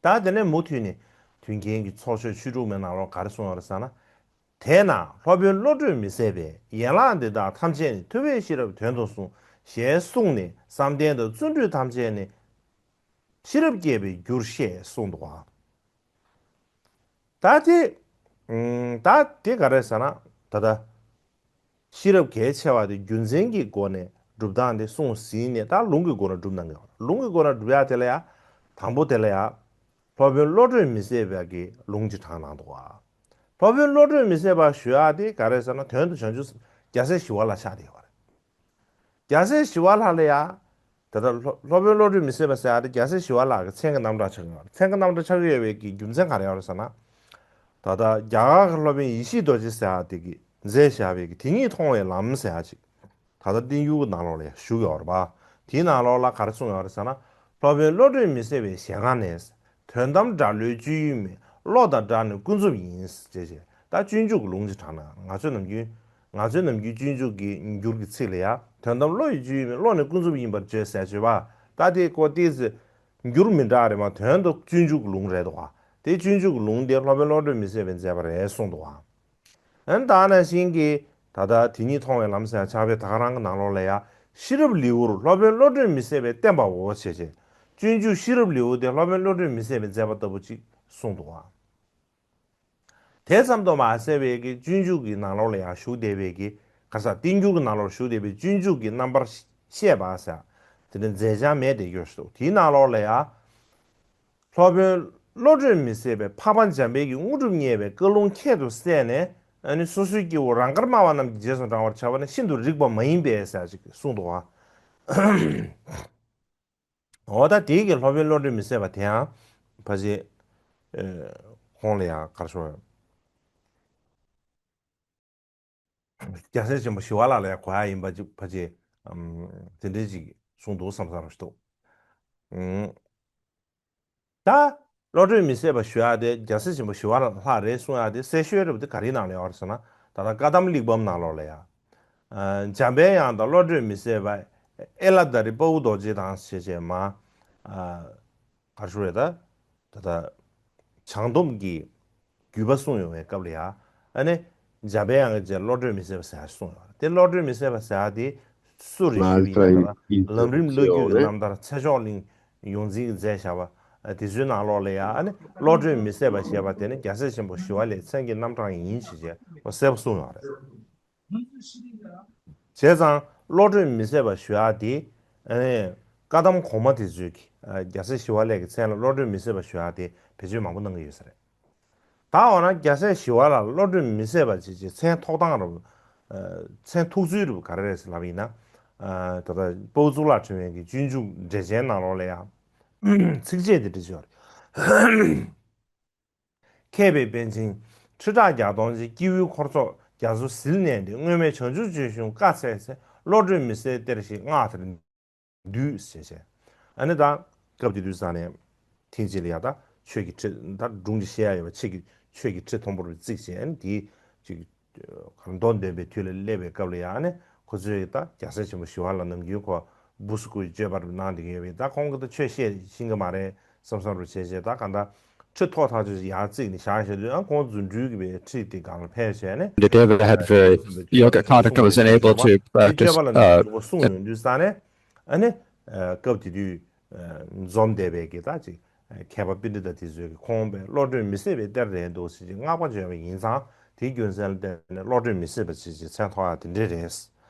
རེད། ད་དེ་ནས་མུ་མཐུད་ནས་དུས་མཁྱེན་གྱི་ཚོགས་ཆོས་ཆོས་དྲུག་མའི་ནང་ལོགས་ག་རེ་གསུངས་ཡོད་རེད་ཟེར་ན། དེས་ན་སློབ་དཔོན་བློ་གྲོས་མི་ཟད་པས། ཡན་ལག་འདི་དག་ཐམས་ཅད་ནི་ཐུབ་པས་ཤེས་རབ་དོན་དུ་གསུངས། ཞེས་གསུངས་ནས་བསམ་གཏན་དང་བརྩོན་འགྲུས་ཐམས་ཅད་ནི་ཤེས་རབ་བསྐྱེད་པའི་རྒྱུར་བཤད་གསུངས་འདུག་ག་ད་དེ། ཨུམ། ད་དེ་ག་རེ་ཟེར་ན། ད་ལྟ་ཤེས་རབ་གལ་ཆེ་བ་དེ་རྒྱུ་མཚན་གྱི་སྒོ་ནས་སྒྲུབ་སྟངས་དེ་གསུངས་ཟིན་ནས། ད་ལུང་གི་སྒོ་ནས་སྒྲུབ་གནང་གི་ཡོད། ལུང་གི་སྒོ་ནས་སྒྲུབ་ཡ་དེ་ལ་ཡ། དང་པོ་དེ་ལ་ཡ། སློབ་དཔོན་བློ་གྲོས་མི་ཟད་པ་གི་ལུང་ཅིག་དྲངས་གནང་འདུག་ག་སློབ་དཔོན་བློ་གྲོས་མི་ཟད་པ་ཞུ་ཡ་དེ་ག་རེ་ཟེར་ན། དོན་དུ་བྱང་ཆུབ་རྒྱལ་སྲས་ཞི་བ་ལྷ་ཆགས་བསྡད་ཡོད་རེད། རྒྱལ་སྲས་ཞི་བ་ལྷ་ལ་ཡ། ད་ལྟ་སློབ་སློབ་དཔོན་བློ་གྲོས་མི་ཟད་པ་ཟེར་ཡ་དེ་རྒྱལ་སྲས་ཞི་བ་ལྷ་གི་མཚན་གྱི་རྣམ་གྲངས་ཆགས་ཀྱི་ཡོད་རེད། མཚན་གྱི་རྣམ་གྲངས་ཆགས་ཀྱི་ཡོད་པའི་གི་རྒྱུ་མཚན་ག་རེ་ཡོད་རེད་ཟེར་ན། ད་ལྟ་རྒྱ་གར་གྱི་སློབ་དཔོན་ཡེ་ཤེས་རྡོ་རྗེ་ཟེར་ཡ་དེ་གིས་མཛད་བཞག་པའི་གི་དེ་ཉིད་མཐོང་བའི་ལམ་ཟེར་ཡ་ཅིག་ད་ལྟ་བསྟན་འགྱུར་གྱི་ནང་ལོགས་ལ་ཡང་བཞུགས་ཡོད་རེད་པ། དེའི་ནང་ལོགས་ལ་ག་རེ་གསུངས་ཡོད་རེད་ཟེར་ན། སློབ་དཔོན་བློ་གྲོས་མི་ཟད་པའི་ཞལ་སྔ་ནས། དོན་དམ་དགྲ་བློའི་སྤྱོད་ཡུལ་མེད། བློ་དང་བྲལ་ནས་ཀུན་རྫོབ་ཡིན། ཅེས་བྱས། ད་སྤྱོད་འཇུག་གི་ལུང་ཅིག་དྲངས་ན། ང་ཚོའི་ནམ་རྒྱུན། ང་ཚོའི་ནམ་རྒྱུན་སྤྱོད་འཇུག་གི་འགྱུར་གྱི་ཚིག་ལ་ཡང་དོན་དམ་བློ་ཡི་སྤྱོད་ཡུལ་མེད། བློ་ནི་ཀུན་རྫོབ་ཡིན་པར་བརྗོད་ཟེར་བརྗོད་པ། ད་དེ་ཀོ་ཏི་ཙི་འགྱུར་མི་འདྲ་རེད་མ། དོན་དུ་སྤྱོད་འཇུག་གི་ལུང་རེད་འདུག་ག་དེ་སྤྱོད་འཇུག་གི་ལུང་དེ་སློབ་དཔོན་བློ་གྲོས་མི་ཟད་པས་མཛད་པ་རེད་གསུངས་འདུག་ག་ཨན། ད་ནང་བཞིན་གྱི་ད་ལྟ་དེ་ཉིད་མཐོང་བའི་ལམ་ཟེར་ཡ་ཕྱག་དཔེ་ད་ག་རང་གི་ནང་ལོགས་ལ་ཡ། ཤེས་རབ་ལེའུར་སློབ་དཔོན་བློ་གྲོས་མི་ཟད་པས་བསྟན་པའོ་ཞེས་བྱས། སྤྱོད་འཇུག་ཤེས་རབ་ལེའུ་དེ་སློབ་དཔོན་བློ་གྲོས་མི་ཟད་པས་མཛད་པ་ལྟ་བུ་ཅིག་གསུངས་འདུག་ག་དེ་ཙམ་དུ་མ་ཟད་པའི་གི་སྤྱོད་འཇུག་གི་ནང་ལོགས་ལ་ཡང་བཞུགས་བསྡད་པའི་གི་ག་ས་བསྟན་འགྱུར་གྱི་ནང་ལོགས་བཞུགས་བསྡད་པའི་སྤྱོད་འཇུག་གི་རྣམ་པར་བཤད་པ་ཟེར་དེ་འདྲ་མཛད་བྱ་མེད་དེ་ཡོད་ཞུ། དེའི་ནང་ལོགས་ལ་ཡང་། སློབ་དཔོན་བློ་གྲོས་མི་ཟད་པས་འཕགས་པ་འཇམ་དཔལ་གྱི་དངོས་གྲུབ་བརྙེས་པའི་བཀའ་ལུང་ཁྱད་དུ་བསད་ནས། ཨ་ནི་སོ་སོའི་སྐྱེ་བོ་རང་དགར་སྨྲ་བ་རྣམས་ཀྱི་རྗེས་སུ་འབྲང་བར་བྱ་བ་ནི་ཤིན་ཏུ་རིགས་པ་མ་ཡིན་པས་ཟེར་ཅིག་གསུངས་འདུག་ག་འོ་ད་དེའི་གི་སློབ་དཔོན་བློ་གྲོས་མི་ཟད་པ་དེའང་ཕལ་ཆེར། ཨེ། ཁོང་ལ་ཡང་ག་རེ་ཞུ་དགོས། རྒྱལ་སྲས་ཆེན་པོ་ཞི་བ་ལྷ་ལ་ཡང་གོ་ཡ་ཡིན་པ་ཅིག་ཕལ་ཆེར། ཨམ། དེ་འདྲའི་ཅིག་གསུངས་འདུག་བསམ་བསམ་ཞིག་འདུག་ཨང་། ད་བློ་གྲོས་མི་ཟད་པ་ཞུ་ཡ་དེ་རྒྱལ་སྲས་ཆེན་པོ་ཞི་བ་ལྷ་རེད་གསུང་ཡ་དེ་གསལ་ཤོས་རེད་པ། དེ་ག་རེའི་ནང་ལ་ཡོད་རེད་ཟེར་ན། ད་ལྟ་བཀའ་གདམས་གླེགས་བམ་ནང་ལོགས་ལ་ཡ། ཨ། འཇམ་པའི་དབྱངས་དང་བློ་གྲོས་མི་ཟད་པ། ཨེ་ལ་ད་རི་དཔའ་བོ་རྡོ་རྗེ་དང་ཞེས་བྱས་མ། ཨ། ག་རེ་ཞུ་རེད་ད། ད་ལྟ་བྱང་སྡོམ་གྱི་བརྒྱུད་པ་གསུངས་ཡོང་བའི་སྐབས་ལ་ཡ། ཨ་ནི་འཇམ་པའི་དབྱངས་ཀྱི་རྗེས་བློ་གྲོས་མི་ཟད་པ་ཟེར་ཡ་གསུངས་ཡོད་རེད། དེ་བློ་གྲོས་མི་ཟད་པ་ཟེར་ཡ་དེ་སུ་རེད་ཞུས་པ་ཡིན་ན། ད་ལྟ་ལམ་རིམ་བློ་བརྒྱུད་ཀྱི་རྣམ་ཐར་ཚེ་མཆོག་གླིང་ཡོངས་འཛིན་གྱིས་མཛད་བཞག་པ་དེ་ཚོའི་ནང་ལོགས་ལ་ཡ། ཨ་ནི་བློ་གྲོས་མི་ཟད་པ་ཞེས་པ་དེ་ནི་རྒྱལ་སྲས་ཆེན་པོ་ཞི་བ་ལྷའི་མཚན་གྱི་རྣམ་གྲངས་ཡིན་ཞེས་བྱས་གསལ་པོ་གསུངས་ཡོད་རེད། བྱས་ཙང་བློ་གྲོས་མི་ཟད་པ་ཞུ་ཡ་དེ། ཨ་ནི་བཀའ་གདམས་གོང་མ་དེ་ཚོས་ཀྱི། ཨ། རྒྱལ་སྲས་ཞི་བ་ལྷའི་གི་མཚན་ལ་བློ་གྲོས་མི་ཟད་པ་ཞུ་ཡ་དེ་བེད་སྤྱོད་མང་པོ་གནང་གི་ཡོད་ས་རེད། ད་འོ་ན་རྒྱལ་སྲས་ཞི་བ་ལྷ་ལ་བློ་གྲོས་མི་ཟད་པ་ཅེས་བྱས་མཚན་ཐོགས་སྟངས་རུ། ཨ། མཚན་ཐོགས་ཚུལ་རུ་ག་རེ་རེད་ཟེར་ལབ་པ་ཡིན་ན། ཨ། ད་ལྟ་དཔའ་བོ་གཙུག་ལག་ཕྲེང་བའི་གི་སྤྱོད་འཇུག་འགྲེལ་ཆེན་ནང་ལོགས་ལ་ཡང་ཚིགས་བཅད་དེ་འདྲ་ཅིག་ཡོད་རེད། མཁས་པའི་པཎ་ཆེན་ཁྲི་ཕྲག་བརྒྱ་སྟོང་ཅིག་སྐྱེ་བོའི་འཁོར་ཚོགས་རྒྱ་མཚོ་ཟིལ་གནོན་ཏེ། སྔོན་མེད་བྱང་ཆུབ་ཆོས་གཞུང་བཀའ་སྩལ་ཚེ། བློ་གྲོས་མི་ཟད་གཏེར་ཞིག་སྔགས་དེར་འདུས་ཞེས་བྱས། ཨ་ནི་ད་སྐབས་དེ་དུས་ཙང་ནས་ཐེངས་གཅིག་ལ་ཡ་ད་ཆོས་ཀྱི་ཁྲི། ད་སྒྲུང་ཅིག་བཤད་ཡ་ཡོད་པ། ཆོས་ཀྱི་ཆོས་ཀྱི་ཁྲི་མཐོན་པོར་བརྩིགས་བྱས། ཨ་ནི་དེའི་ཅིག་མདོ་འདོན་པའི་དུས་ལ་སླེབས་པའི་སྐབས་ལ་ཡ། ཨ་ནི་ཁོ་ཚོས་ད་རྒྱལ་སྲས་ཆེན་པོ་ཞི་བ་ལྷ་ནམ་རྒྱུན་ཁོ་བུ་སུ་ཀུའི་སྤྱོད་པ་རུ་གནང་བསྡད་ཀྱི་ཡོད་པས། ད་ཁོང་གིས་ད་ཆོས་བཤད་ཤེས་ཀྱི་མ་རེད་བསམ་བསམ་རུ་བྱས་བྱས། ད་གང་ལྟར་ཁྲི་ཐོག་ཐག་ཆོད་ཅིག་ཡར་བརྩིགས་ནས་བཞག་བཞག་དུས། ཨ། ཁོང་རྫུ་འཕྲུལ་གྱི་བའི་ཁྲི་དེ་སྒང་ལ་ཕེབས་བྱས་ནས། The devil had very yoga conduct and was unable to practice. སྤྱོད་པ་ལ་ནི་གསུངས་ཡོང་དུས་ཙང་ནས། ཨ་ནི་སྐབས་དེ་དུས་འཛོམས་བསྡད་པའི་གི་ད་ཅིག་མཁས་པ་པཎྜི་ཏ་དེ་ཚོས་ཀྱི་ཁོང་པའི་བློ་གྲོས་མི་ཟད་པའི་གཏེར་རེད་འདུག་ཟེར་ཅིག་བསྔགས་པ་བརྗོད་པ་ཡིན་ཙང་། དེའི་རྒྱུ་མཚན་ལ་བརྟེན་ནས་བློ་གྲོས་མི་ཟད་པ་ཅེས་ཅིག་མཚན་ཐོགས་ཡ་དེ་འདྲས་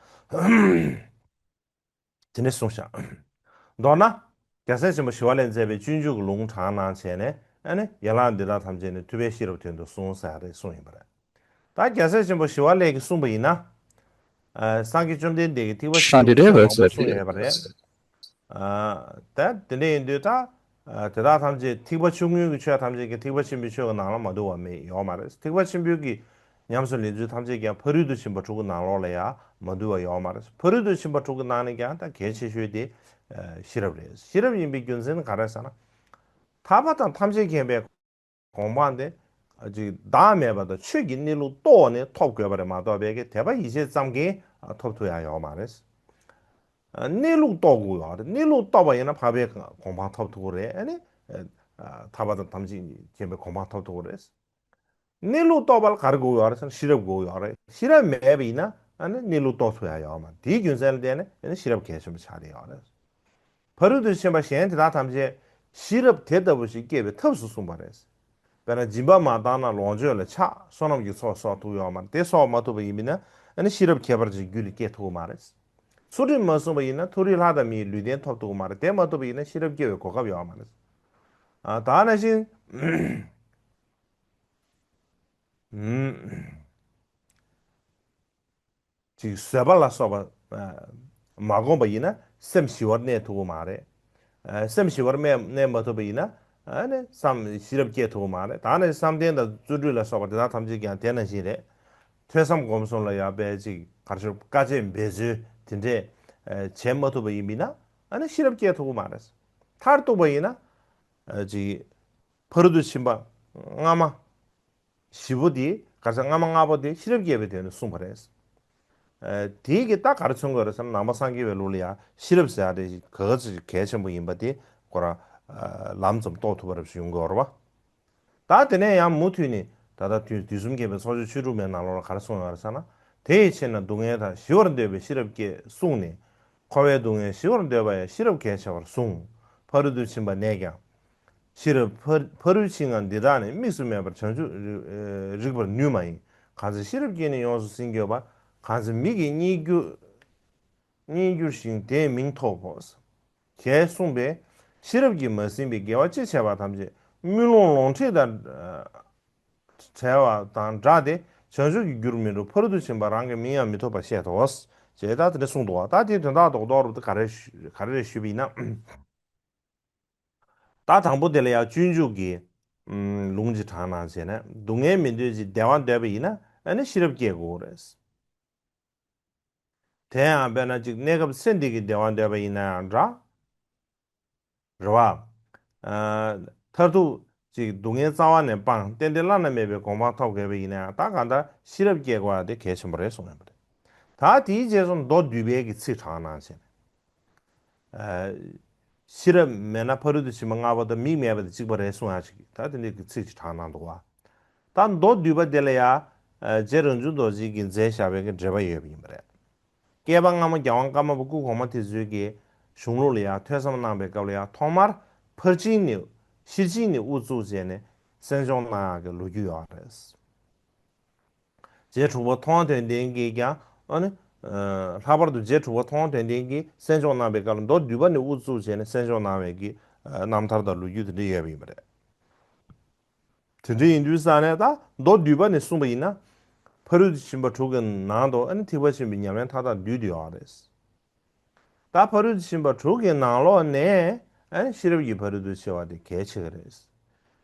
རེད། དེ་ནས་གསུངས་བཞག་མདོར་ན། རྒྱལ་སྲས་ཆེན་པོ་ཞི་བ་ལྷས་མཛད་པའི་སྤྱོད་འཇུག་གི་ལུང་དྲངས་གནང་བྱས་ནས། ཨ་ནི་ཡན་ལག་འདི་དག་ཐམས་ཅད་ནི་ཐུབ་པས་ཤེས་རབ་དོན་དུ་གསུངས་ཟེར་ཡ་རེ་གསུངས་ཡིན་པ་རེད། ད་རྒྱལ་སྲས་ཆེན་པོ་ཞི་བ་ལྷས་ཀྱིས་གསུངས་པ་ཡིན་ན། ཨ། སངས་རྒྱས་བཅོམ་ལྡན་འདས་ཀྱིས་ཐེག་པ་ཆེན་པོའི་ཆོས་མང་པོ་གསུངས་ཡོད་པ་རེད། ཨ། ད་དེ་འདྲ་ཡིན་དུས་ད། ཨ། དེ་དག་ཐམས་ཅད་ཐེག་པ་ཆུང་ངུའི་གི་ཆོས་ཐམས་ཅད་ཀྱང་ཐེག་པ་ཆེན་པོའི་ཆོས་ཀྱི་ནང་ལ་མ་འདུ་བ་མེད་ཡོད་མ་རེད། ཐེག་པ་ཆེན་པོའི་གི་ཉམས་སུ་ལེན་ཚུལ་ཐམས་ཅད་ཀྱང་ཕ་རོལ་ཏུ་ཕྱིན་པ་དྲུག་གི་ནང་ལོགས་ལ་ཡང་མ་འདུ་བ་ཡོད་མ་རེད། ཕ་རོལ་ཏུ་ཕྱིན་པ་དྲུག་གི་ནང་ནས་ཀྱང་ད་གལ་ཆེ་ཤོས་དེ། ཨ། ཤེས་རབ་རེད། ཤེས་རབ་ཡིན་པའི་རྒྱུ་མཚན་ག་རེ་ཟེར་ན། ཐར་པ་དང་ཐམས་ཅད་མཁྱེན་པའི་གོ་འཕང་དེ། ཨ། ཅིག་བདག་མེད་པ་དང་ཆོས་ཀྱི་གནས་ལུགས་རྟོགས་ནས་ཐོབ་དགོས་པ་རེད་མ་གཏོགས། ཕ་གི་དད་པ་ཡིད་ཆེས་ཙམ་གྱིས་ཐོབ་ཐུབ་ཡ་ཡོད་མ་རེད། ཨ། གནས་ལུགས་རྟོགས་དགོས་ཡོད་རེད། གནས་ལུགས་རྟོགས་པ་ཡིན་ན་འཕགས་པའི་གོ་འཕང་ཐོབ་ཐུབ་ཀྱི་རེད། ཨ་ནི། ཨ། ཐར་པ་དང་ཐམས་ཅད་མཁྱེན་པའི་གོ་འཕང་ཐོབ་ཐུབ་ཀྱི་རེད། གནས་ལུགས་རྟོགས་པ་ལ་ག་རེ་དགོས་ཡོད་རེད་ཟེར་ན་ཤེས་རབ་དགོས་ཡོད་རེད། ཤེས་རབ་མེད་པ་ཡིན་ན་ ཨ་ནི་གནས་ལུགས་རྟོགས་ཐུབ་ཡ་ཡོད་མ་རེད། དེའི་རྒྱུ་མཚན་ལ་བརྟེན་ནས་ཨ་ནི་ཤེས་རབ་གལ་ཆེན་པོ་ཆགས་བསྡད་ཡོད་རེད། ཕ་རོལ་ཏུ་ཕྱིན་པ་གཞན་དེ་དག་ཐམས་ཅད་ཤེས་རབ་དེ་ལྟ་བུ་ཞིག་སྐྱེ་བའི་ཐབས་སུ་གསུངས་པ་རེད། དཔེར་ན་སྦྱིན་པ་མ་བཏང་ན་ལོངས་སྤྱོད་ལ་ཆགས། བསོད་ནམས་ཀྱི་ཚོགས་གསོག་ཐུབ་ཡོད་མ་རེད། དེ་གསོག་མ་ཐུབ་པ་ཡིན་པས་ན་ཨ་ནི་ཤེས་རབ་ཁྱད་པར་ཅན་རྒྱུད་ལ་སྐྱེ་ཐུབ་ཀྱི་མ་རེད། ཚུལ་ཁྲིམས་མ་བསྲུངས་པ་ཡིན་ན་མཐོ་རིས་ལྷ་དང་མིའི་ལུས་རྟེན་ཐོབ་ཐུབ་ཀྱི་མ་རེད། དེ་མ་ཐུབ་པ་ཡིན་ན་ཤེས་རབ་སྐྱེ་བའི་གོ་སྐབས་ཡོད་མ་རེད། ཨ་ད་ནང་བཞིན། ཨུམ། ཅིག་བཟོད་པ་ལ་སོགས་པ་ཨ་མ་བསྒོམས་པ་ཡིན་ན་སེམས་ཞི་བར་གནས་ཐུབ་ཀྱི་མ་རེད། ཨ་སེམས་ཞི་བར་གནས་གནས་མ་ཐུབ་པ་ཡིན་ན་ཨ་ནི་བསམ་ཤེས་རབ་སྐྱེ་ཐུབ་ཀྱི་མ་རེད། ད་ནི་བསམ་གཏན་དང་བརྩོན་འགྲུས་ལ་སོགས་པ་དེ་དག་ཐམས་ཅད་ཀྱང་དེ་ནང་བཞིན་རེད། ཐོས་བསམ་སྒོམ་གསུམ་ལ་ཡང་དཔེ་ཅིག་གར་ཤོར་དཀའ་སྤྱད་འབད་རྩོལ་དེ་འདྲས་ཨ་བྱེད་མ་ཐུབ་པ་ཡིན་པ་ཡིན་ན་ཨ་ནི་ཤེས་རབ་སྐྱེ་ཐུབ་ཀྱི་མ་རེད། མཐར་གཏུགས་པ་ཡིན་ན་ཨ་ཅིག་ཕ་རོལ་ཏུ་ཕྱིན་པ་སྔ་མ་བཞི་པོ་དེ་ག་ས་སྔ་མ་ལྔ་པོ་དེ་ཤེས་རབ་སྐྱེ་བའི་དོན་དུ་གསུངས་པ་རེད། ཨ་དེའི་གི་ད་ག་རེ་མཚོན་དགོས་རེད་ཟེར་ན་ནང་པ་སངས་རྒྱས་པའི་ལུགས་ལ་ཡང་ཤེས་རབ་ཟེར་ཡ་དེ་ག་ག་ཚོད་གལ་ཆེན་པོ་ཡིན་པ་དེ་ཁོ་རང་ཨ་ལམ་ཙམ་རྟོགས་ཐུབ་པ་རེད་ཞུ་དགོས་རེད་བ། ད་དེ་ནས་ཡང་མུ་མཐུད་ནས་ད་ལྟ་དུས་དུས་གསུམ་མཁྱེན་པའི་ཚོགས་མཆོག་ཆོས་དྲུག་མའི་ནང་ལོགས་ལ་ག་རེ་གསུངས་ཡོད་རེད་ཟེར་ན། དེ་ཡི་ཕྱིར་ན་སྡུག་བསྔལ་དང་ཞི་བར་འདོད་པས་ཤེས་རབ་བསྐྱེད་གསུངས་ནས། འཁོར་བའི་སྡུག་བསྔལ་ཞི་བར་འདོད་པ་ཡང་ཤེས་རབ་གལ་ཆེ་བར་གསུངས། ཕ་རོལ་ཏུ་ཕྱིན་པ་ནས་ཀྱང་། ཤེས་རབ་ཕ་ཕ་རོལ་ཕྱིན་ངག་འདི་དག་ནི། དམིགས་སུ་མེད་པར་བྱང་ཆུབ་རིག་པར་ནུས་མ་ཡིན། གང་ཚེ་ཤེས་རབ་ཀྱིས་ནི་ཡོངས་སུ་ཟིན་གྱུར་པ། གང་ཚེ་མིག་གིས་རྙེད་གྱུར་རྙེད་གྱུར་ཞིང་དེའི་མིང་ཐོབ་བོ། ཞེས་གསུངས་པས། ཤེས་རབ་ཀྱིས་མ་ཟིན་པའི་དགེ་བ་ཅི་བྱས་པ་ཐམས་ཅད་དམུས་ལོང་ལོང་ཁྲིད་དང་བྲལ་བ་དང་འདྲ་སྟེ་བྱང་ཆུབ་ཀྱི་རྒྱུར་མི་འགྲོ། ཕ་རོལ་ཏུ་ཕྱིན་པ་རང་གི་མིང་ཡང་མི་ཐོབ་པར་བཤད་དོ། ཞེས་ད་དེ་འདྲ་གསུངས་འདུག་བ། ད་དེའི་དོན་དག་རྡོག་རྡོག་རུ་ག་རེ་ཞུ་ག་རེ་རེད་ཞུས་པ་ཡིན་ན། ད་དང་པོ་དེ་ལ་ཡང་སྤྱོད་འཇུག་གི་ལུང་ཅིག་དྲངས་གནང་བྱས་ན། སྡུག་བསྔལ་མི་འདོད་ཅིང་བདེ་བ་འདོད་པ་ཡིན་ན་ཨ་ནི་ཤེས་རབ་སྐྱེ་དགོས་རེད། དེ་ཡང་དཔེར་ན་ཅིག་གནས་སྐབས་ཚེ་འདི་གི་བདེ་བ་འདོད་པ་ཡིན་ན་ཡང་འདྲ། རེད་བ། ཨ་མཐར་ཐུག་ཅིག་སྡུག་བསྔལ་རྩ་བ་ནས་སྤངས་གཏན་བདེ་བླ་ན་མེད་པའི་གོ་འཕང་ཐོབ་དགོས་པ་ཡིན་ན་ཡང་ད་གང་ལྟར་ཤེས་རབ་སྐྱེ་དགོས་པ་དེ་གལ་ཆེན་པོ་རེད་གསུངས་ཡོད་པ་རེད། ད་དེའི་རྗེས་སུ་མདོ་སྡུད་པའི་གི་ཚིག་དྲངས་གནང་བྱས་ནས། ཨ་ཤེས་རབ་མེད་ན་ཕ་རོལ་ཏུ་ཕྱིན་པ་ལྔ་པོ་དང་མིག་མེད་པ་དང་གཅིག་པ་རེད་གསུང་ཡ་ཅིག་ད་དེ་འདྲའི་གི་ཚིག་ཅིག་དྲངས་གནང་འདུག་བ། ད་མདོ་སྡུད་པ་དེ་ལ་ཡ་ཨ་རྗེ་རང་བྱུང་རྡོ་རྗེ་གིས་མཛད་བཞག་པའི་གི་འགྲེལ་པ་ཡོད་པ་ཡིན་པ་རེད། བསྐལ་པ་སྔ་མ་རྒྱལ་དབང་ཀརྨ་པ་སྐུ་གོང་མ་དེ་ཚོའི་གི་གཞུང་ལུགས་ལ་ཡ་ཐོས་བསམ་གནང་པའི་སྐབས་ལ་ཡ་ཐོག་མར་ཕར་ཕྱིན་ནས་ཤེར་ཕྱིན་ནས་དབུ་བཙུགས་བྱས་ནས་གསན་སྦྱོང་གནང་ཡག་གི་ལོ་རྒྱུས་ཡོད་རེད། རྗེ་དྲུག་པ་མཐོང་བ་དོན་ལྡན་གྱིས་ཀྱང་ཨ་ནི། ལྷག་པར་དུ་རྗེ་དྲུག་པ་མཐོང་བ་དོན་ལྡན་གྱིས་གསན་སྦྱོང་གནང་པའི་སྐབས་ལ་མདོ་སྡུད་པ་ནས་དབུ་བཙུགས་བྱས་ནས་གསན་སྦྱོང་གནང་བའི་གི་རྣམ་ཐར་དང་ལོ་རྒྱུས་དེ་འདྲ་ཡོད་པ་ཡིན་པ་རེད། དེ་འདྲ་ཡིན་དུས་ཙང་ནས་ད་མདོ་སྡུད་པ་ནས་གསུངས་པ་ཡིན་ན། ཕ་རོལ་ཏུ་ཕྱིན་པ་དྲུག་གི་ནང་དུ་ཨ་ནི་ཐེག་པ་ཆེན་པོའི་ཉམས་ལེན་མཐའ་དག་འདུས་ཏེ་ཡོད་རེད། ད་ཕ་རོལ་ཏུ་ཕྱིན་པ་དྲུག་གི་ནང་ལོགས་ནས་ཨ་ནི་ཤེས་རབ་ཀྱི་ཕ་རོལ་ཏུ་ཕྱིན་པ་དེ་གལ་ཆེ་གི་རེད།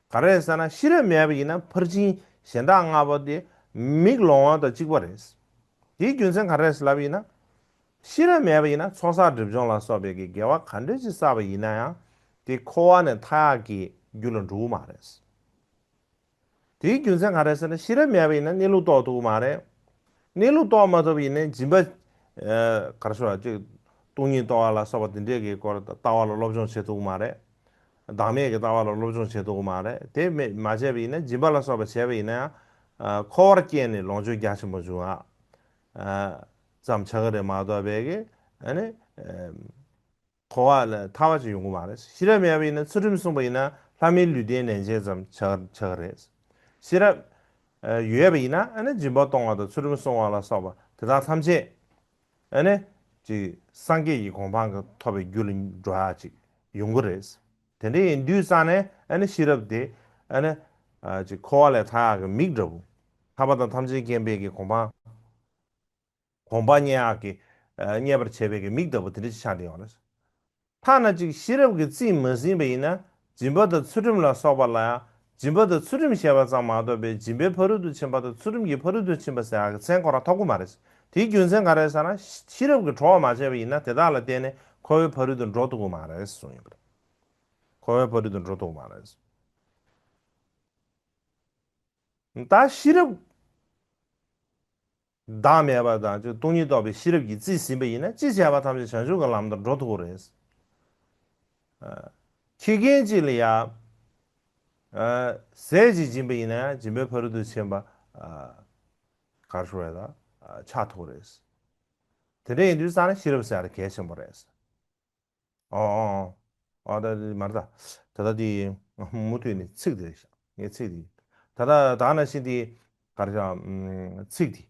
ག་རེ་ཟེར་ན་ཤེས་རབ་མེད་པ་ཡིན་ན་ཕར་ཕྱིན་གཞན་དག་ལྔ་པོ་དེ་མིག་ལོང་བ་དང་གཅིག་པ་རེད། དེའི་རྒྱུ་མཚན་ག་རེ་ཟེར་ལབ་ཡིན་ན། ཤེས་རབ་མེད་པ་ཡིན་ན་ཚོགས་བསགས་སྒྲིབ་སྦྱོང་ལ་སོགས་པའི་གི་དགེ་བ་ག་འདྲ་ཅིག་བསགས་པ་ཡིན་ན་ཡང་དེ་འཁོར་བ་ནས་ཐར་ཡག་གི་རྒྱུ་ལ་འགྲོ་གི་མ་རེད། དེའི་རྒྱུ་མཚན་ག་རེ་ཟེར་ན་ཤེས་རབ་མེད་པ་ཡིན་ན་གནས་ལུགས་རྟོགས་ཐུབ་ཀྱི་མ་རེད། གནས་ལུགས་རྟོགས་མ་ཐུབ་པ་ཡིན་ན་སྦྱིན་པ། ཨ་ག་རེ་ཞུ་བ་ཅིག་སྟོང་ཉིད་རྟོགས་པ་ལ་སོགས་པ་དེ་འདྲས་ཀྱི་སྐོར་ལྟ་བ་ལ་སློབ་སྦྱོང་བྱེད་ཐུབ་ཀྱི་མ་རེད། བདག་མེད་ཀྱི་ལྟ་བ་ལ་སློབ་སྦྱོང་བྱེད་ཐུབ་ཀྱི་མ་རེད། དེ་མེད་མ་བྱས་པ་ཡིན་ན་སྦྱིན་པ་ལ་སོགས་པ་བྱས་པ་ཡིན་ན་ཡང་། ཨ་འཁོར་བར་སྐྱེས་ནས་ལོངས་སྤྱོད་རྒྱ་ཆེན་པོ་འབྱུང་བ། ཨ་ཙམ་ཆགས་ཀྱི་རེད་མ་གཏོགས་པའི་གི་ཨ་ནི། ཨ་འཁོར་བ་ལས་ཐར་བ་ཅིག་ཡོང་གི་མ་རེད། ཤེས་རབ་མེད་པ་ཡིན་ན་ཚུལ་ཁྲིམས་བསྲུངས་པ་ཡིན་ན་ལྷ་མིའི་ལུས་རྟེན་ལེན་བྱེད་ཙམ་ཆགས་ཆགས་ཀྱི་རེད། ཤེས་རབ་ཨ་ཡོད་པ་ཡིན་ན་ཨ་ནི་སྦྱིན་པ་གཏོང་བ་དང་ཚུལ་ཁྲིམས་བསྲུང་བ་ལ་སོགས་པ་དེ་དག་ཐམས་ཅད་ཨ་ནི་ཅིག་སངས་རྒྱས་ཀྱི་གོ་འཕང་གི་ཐོབ་པའི་རྒྱུ་ལ་འགྲོ་ཡག་ཅིག་ཡོང་གི་རེད། དེ་འདྲ་ཡིན་དུས་ཙང་ནས་ཨ་ནི་ཤེས་རབ་དེ་ཨ་ནི་ཨ་ཅིག་འཁོར་བ་ལས་ཐར་ཡག་གི་མིག་འདྲ་བོ། ཐར་པ་དང་ཐམས་ཅད་མཁྱེན་པའི་གི་གོ་འཕང་། གོ་འཕང་བརྙེས་ཡག་གི་ཨ་བརྙེས་པར་བྱེད་པའི་གི་མིག་ལྟ་བུ་དེ་འདྲ་ཅིག་ཆགས་བསྡད་ཡོད་རེད། ཐ་ན་ཅིག་ཤེས་རབ་ཀྱིས་རྩིས་མ་ཟིན་པ་ཡིན་ན་སྦྱིན་པ་དང་ཚུལ་ཁྲིམས་ལ་སོགས་པ་ལ་ཡང་སྦྱིན་པ་དང་ཚུལ་ཁྲིམས་བྱས་པ་ཙམ་མ་གཏོགས་པའི་སྦྱིན་པའི་ཕ་རོལ་ཏུ་ཕྱིན་པ་དང་ཚུལ་ཁྲིམས་ཀྱི་ཕ་རོལ་ཏུ་ཕྱིན་པ་ཟེར་ཡག་གི་མཚན་ཁོ་རང་ཐོབ་ཀྱི་མ་རེད། དེའི་རྒྱུ་མཚན་ག་རེ་ཟེར་ན་ཤེས་རབ་ཀྱིས་གྲོགས་མ་བྱས་པ་ཡིན་ན་དེ་དག་ལ་བརྟེན་ནས་འཁོར་བའི་ཕ་རོལ་ཏུ་འགྲོ་ཐུབ་ཀྱི་མ་རེད་གསུངས་ཡོད་པ་རེད། འཁོར་བའི་ཕ་རོལ་ཏུ་འགྲོ་ཐུབ་ཀྱི་མ་རེད། ད་ཤེས་རབ་བདག་མེད་པ་དང་སྟོང་ཉིད་རྟོགས་པའི་ཤེས་རབ་ཀྱིས་རྩིས་ཟིན་པ་ཡིན་ན་ཅི་བྱས་པ་ཐམས་ཅད་བྱང་ཆུབ་ཀྱི་ལམ་དུ་འགྲོ་ཐུབ་ཀྱི་རེད། ཨ་ཁྱི་རྒན་གཅིག་ལ་ཡ་ཨ་ཟས་ཅིག་སྦྱིན་པ་ཡིན་ན་ཡང་སྦྱིན་པའི་ཕ་རོལ་ཏུ་ཕྱིན་པ་ཨ་ག་རེ་ཞུ་དགོས་རེད་ད་ཨ་ཆགས་ཐུབ་ཀྱི་རེད། དེ་འདྲ་ཡིན་དུས་ཙང་ནས་ཤེས་རབ་ཟེར་ཡ་དེ་གལ་ཆེན་པོ་རེད། ཨོ་ཨོ་ཨོ། ཨོ་ད་དེ་མ་རེད་ད། ད་ལྟ་དེ་མུ་མཐུད་ནས་ཚིག་དེ་རེད་ཤག་ངའི་ཚིག་དེ། ད་ལྟ་ད་ནང་བཞིན་དེ་ག་རེ་ཤག་ཚིག་དེ།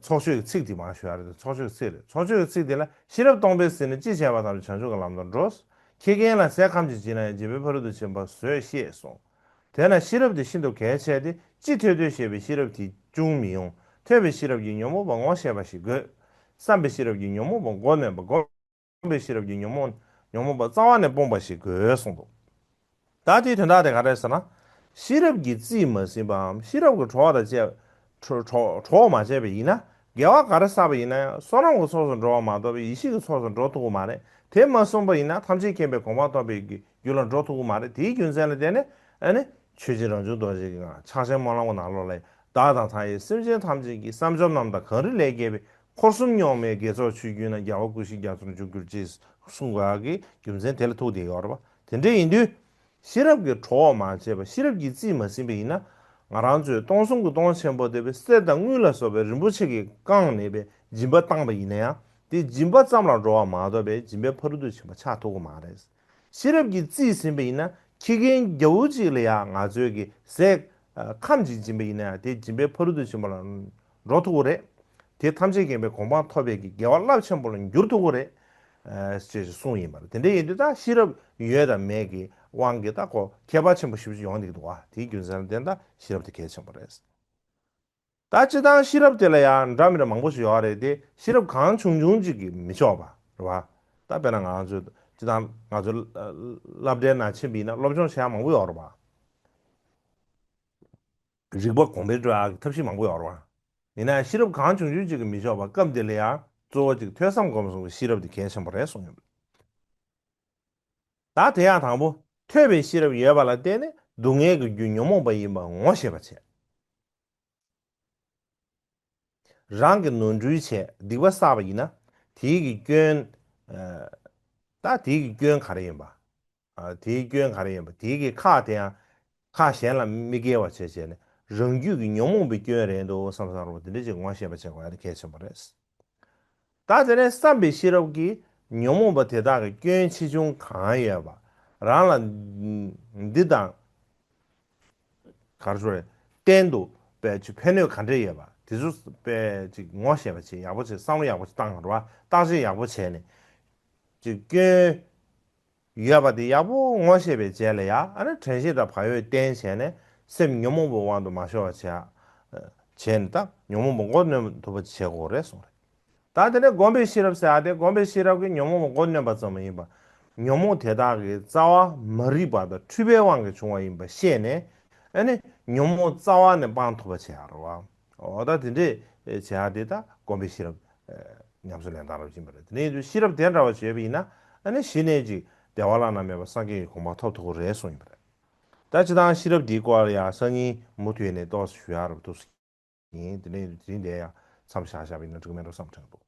ཚོགས་ཆོས་ཀྱི་ཚིག་དེ་མར་ཞུ་ཡ་རེད། ཚོགས་ཆོས་ཀྱི་ཚིག་རེད། ཚོགས་ཆོས་ཀྱི་ཚིག་དེ་ལ། ཤེས་རབ་སྟོང་པས་ཟིན་ནས། ཅི་བྱས་པ་ཐམས་ཅད་བྱང་ཆུབ་ཀྱི་ལམ་དུ་འགྲོ། ཁྱི་རྒན་ལ་ཟས་ཁམ་གཅིག་བྱིན་ན་ཡང་། སྦྱིན་པའི་ཕ་རོལ་ཏུ་ཕྱིན་པ་བཟོད་ཤེས་གསུངས། དེས་ན་ཤེས་རབ་དེ་ཤིན་ཏུ་གལ་ཆེ་སྟེ། ཅི་ཐོས་ཐོས་ཞེས་པའི་ཤེས་རབ་དེས་ཅུང་མི་ཡོང་། ཐོས་པའི་ཤེས་རབ་ཀྱིས་ཉོན་མོངས་པ་ངོ་ཤེས་པ་ཞིག་དགོས། བསམ་པའི་ཤེས་རབ་ཀྱིས་ཉོན་མོངས་པ་མགོ་གནོན་པ། སྒོམ་པའི་ཤེས་རབ་ཀྱིས་ཉོན་མོངས་ཉོན་མོངས་པ་རྩ་བ་ནས་སྤོང་བ་ཞིག་དགོས་གསུངས་འདུག་ད་དེའི་དོན་དག་དེ་ག་རེ་ཟེར་ན། ཤེས་རབ་ཀྱིས་རྩིས་མ་ཟིན་པའམ། ཤེས་རབ་ཀྱིས་གྲོགས་དང་བཅས་གྲོགས་གྲོགས་གྲོགས་མ་བྱས་པ་ཡིན་ན། དགེ་བ་ག་རེ་བསགས་པ་ཡིན་ན་ཡང་བསོད་ནམས་ཀྱི་ཚོགས་སུ་འགྲོ་བ་མ་གཏོགས་པའི་ཡེ་ཤེས་ཀྱི་ཚོགས་སུ་འགྲོ་ཐུབ་ཀྱི་མ་རེད། དེ་མ་བསྲུངས་པ་ཡིན་ན་ཐམས་ཅད་མཁྱེན་པའི་གོ་འཕང་ཐོབ་པའི་རྒྱུ་ལ་འགྲོ་ཐུབ་ཀྱི་མ་རེད། དེའི་རྒྱུ་མཚན་ལ་བརྟེན་ནས་ཨ་ནི་ཆོས་རྗེ་རང་བྱུང་རྡོ་རྗེ་གི་ཕྱག་ཆེན་སྨོན་ལམ་གྱི་ནང་ལོགས་ལ། བདག་དང་མཐའ་ཡས་སེམས་ཅན་ཐམས་ཅད་ཀྱི། བསམ་སྦྱོར་རྣམ་དག་གང་རིགས་ལས་སྐྱེས་པའི། འཁོར་གསུམ་རྙོག་མའི་དགེ་ཚོགས་ཆུ་རྒྱུན་ན། རྒྱལ་བ་སྐུ་བཞིའི་རྒྱ་མཚོར་འཇུག་གྱུར་ཅིག་གསུངས་པ་གི་རྒྱུ་མཚན་དེ་ལ་ཐུག་བསྡད་ཡོད་རེད་པ། དེ་འདྲ་ཡིན་དུས། ཤེས་རབ་ཀྱིས་གྲོགས་མ་བྱས་པ། ཤེས་རབ་ཀྱིས་རྩིས་མ་ཟིན་པ་ཡིན་ན། ང་རང་ཚོས་སྟོང་གསུམ་གྱི་སྟོང་ཆེན་པོ་སྟེ་བའི་གསེར་དང་དངུལ་ལ་སོགས་པའི་རིན་པོ་ཆེ་གིས་བཀང་ནས་པའི་སྦྱིན་པ་བཏང་པ་ཡིན་ན་ཡང་། དེ་སྦྱིན་པ་ཙམ་ལ་འགྲོ་བ་མ་གཏོགས་པའི་སྦྱིན་པའི་ཕ་རོལ་ཏུ་ཕྱིན་པ་ཆགས་ཐུབ་ཀྱི་མ་རེད། ཤེས་རབ་ཀྱིས་རྩིས་ཟིན་པ་ཡིན་ན། ཁྱི་རྒན་རྒྱ་བོ་གཅིག་ལ་ཡང་ང་ཚོས་ཀྱི་ཟས་ཁམ་གཅིག་སྦྱིན་པ་ཡིན་ན་ཡང་། དེ་སྦྱིན་པའི་ཕ་རོལ་ཏུ་ཕྱིན་པ་ལ་འགྲོ་ཐུབ་ཀྱི་རེད། དེ་ཐམས་ཅད་མཁྱེན་པའི་གོ་འཕང་ཐོབ་པའི་གི་དགེ་བ་རླབས་ཆེན་པོ་ལ་འགྱུར་ཐུབ་ཀྱི་རེད། ཨ་ཅེས་གསུངས་ཡིན་པ་རེད། དེ་འདྲ་ཡིན་དུས་ད་ཤེས་རབ་ཡོད་དང་མེད་ཀྱི་དབང་གིས་ད་ཁོ་ཁྱད་པར་ཆེན་པོ་ཞེ་པོ་ཅིག་ཡོང་བསྡད་ཀྱི་འདུག་བ། དེའི་རྒྱུ་མཚན་ལ་བརྟེན་ད་ཤེས་རབ་དེ་གལ་ཆེན་པོ་རེད། ད་སྤྱིར་བཏང་ཤེས་རབ་དེ་ལ་ཡང་འདྲ་མི་འདྲ་མང་པོ་ཞིག་ཡོད་རེད་དེ། ཤེས་རབ་གང་བྱུང་བྱུང་ཅིག་གིས་མི་ཆོག་པ་རེད་བ། ད་དཔེར་ན་ང་ཚོས་སྤྱིར་བཏང་ང་ཚོ་སློབ་གྲྭའི་ནང་ཕྱིན་པ་ཡིན་ན་སློབ་སྦྱོང་བྱེད་ཡ་མང་པོ་ཡོད་རེད་བ། རིག་པ་གོང་འཕེལ་འགྲོ་ཡག་གི་ཐབས་ཤེས་མང་པོ་ཡོད་རེད་བ། ཡིན་ན་ཤེས་རབ་གང་བྱུང་བྱུང་ཅིག་གིས་མི་ཆོག་པ། སྐབས་འདི་ལ་ཡང་གཙོ་བོ་གཅིག་ཐོས་བསམ་སྒོམ་གསུམ་གྱི་ཤེས་རབ་དེ་གལ་ཆེན་པོ་རེད་གསུངས་ཡོད། ད་དེ་ཡང་དང་པོ་ཐོས་པའི་ཤེས་རབ་ཡོད་པ་ལ་བརྟེན་ནས་སྡུག་བསྔལ་གྱི་རྒྱུ་ཉོན་མོངས་པ་ཡིན་པ་ངོ་ཤེས་པ་བྱས། རང་གི་ནོར་འཁྲུལ་བྱས་སྡིག་པ་བསགས་པ་ཡིན་ན། དེའི་གི་སྐྱོན། ད་དེའི་གི་སྐྱོན་ག་རེ་ཡིན་པ། དེའི་སྐྱོན་ག་རེ་ཡིན་པ། དེའི་གི་ཁག་དེ་ཡང་ཁག་གཞན་ལ་མི་འགེལ་བ་བྱས་བྱས་ནས། རང་རྒྱུད་ཀྱི་ཉོན་མོངས་པའི་སྐྱོན་རེད་འདུག་བསམ་བསམ་རོགས་དེ་འདྲ་ཅིག་ངོ་ཤེས་པ་བྱེད་དགོས་ཡ་དེ་གལ་ཆེན་པོ་རེད། ད་དེ་ནས་བསམ་པའི་ཤེས་རབ་ཀྱིས་ཉོན་མོངས་པ་དེ་དག་གི་སྐྱོན་ཆེ་ཆུང་གང་ཡོད་པ། རང་ལ་འདི་དང་ག་རེ་ཞུ་རེད། གཏན་དུ་དཔེ་ཅིག་ཕན་གནོད་ག་འདྲས་ཡོད་པ་དེ་ཚོ་དཔེ་ཅིག་ངོ་ཤེས་པ་བྱས། ཡག་པོ་བྱས། བསམ་བློ་ཡག་པོ་ཅིག་བཏང་རོགས། བརྟག་དཔྱད་ཡག་པོ་བྱས་ནས་ཅིག་སྐྱོན་ཡོད་པ་དེ་ཡག་པོ་ངོ་ཤེས་པའི་རྗེས་ལ་ཡ། ཨ་ནི་དྲན་ཤེས་དང་བག་ཡོད་བསྟེན་བྱས་ནས་སེམས་ཉོན་མོངས་པའི་དབང་དུ་མ་ཤོར་བ་བྱས། བྱས་ནས་ད་ཉོན་མོངས་པ་མགོ་གནོན་ཐུབ་པ་བྱེད་དགོས་རེད་གསུངས་རེད། ད་དེ་ནས་སྒོམ་པའི་ཤེས་རབ་ཟེར་ཡ་དེ། སྒོམ་པའི་ཤེས་རབ་ཀྱིས་ཉོན་མོངས་པ་མགོ་གནོན་པ་ཙམ་མ་ཡིན་པར། ཉོན་མོངས་དེ་དག་གི་རྩ་བ་མ་རིག་པ་དང་འཁྲུལ་པའི་དབང་གིས་བྱུང་བ་ཡིན་པ་ཤེས་ནས། ཨ་ནི་ཉོན་མོངས་རྩ་བ་ནས་སྤང་ཐུབ་པ་བྱེད་ཡ་རེད་བ། འོ་ད་དེ་འདྲས་བྱེད་ཡ་དེ་ད་སྒོམ་པའི་ཤེས་རབ་ཉམས་སུ་ལེན་སྟངས་རབ་ཡིན་པ་རེད། དེ་ནས་ཤེས་རབ་དེ་འདྲ་བ་བྱས་པ་ཡིན་ན། ཨ་ནི་གཞི་ནས་ཅིག་བདེ་བ་བླ་ན་མེད་པ་སངས་རྒྱས་ཀྱི་གོ་འཕང་ཐོབ་ཐུབ་ཀྱི་རེད་གསུངས་ཡིན་པ་རེད། ད་སྤྱིར་བཏང་ཤེས་རབ་འདིའི་སྐོར་ལ་ཡང་སང་ཉིན་མུ་མཐུད་ནས་ཏོག་ཙམ་ཞུ་ཡ་རབ་ཏུ་ཡིན། དེ་ནས་དེ་རིང་འདིར་ཡང་མཚམས་བཞག་བཞག་པ་ཡིན་ན་འགྲིག་མེད་འགྲོ་བསམ་དྲན་འདུག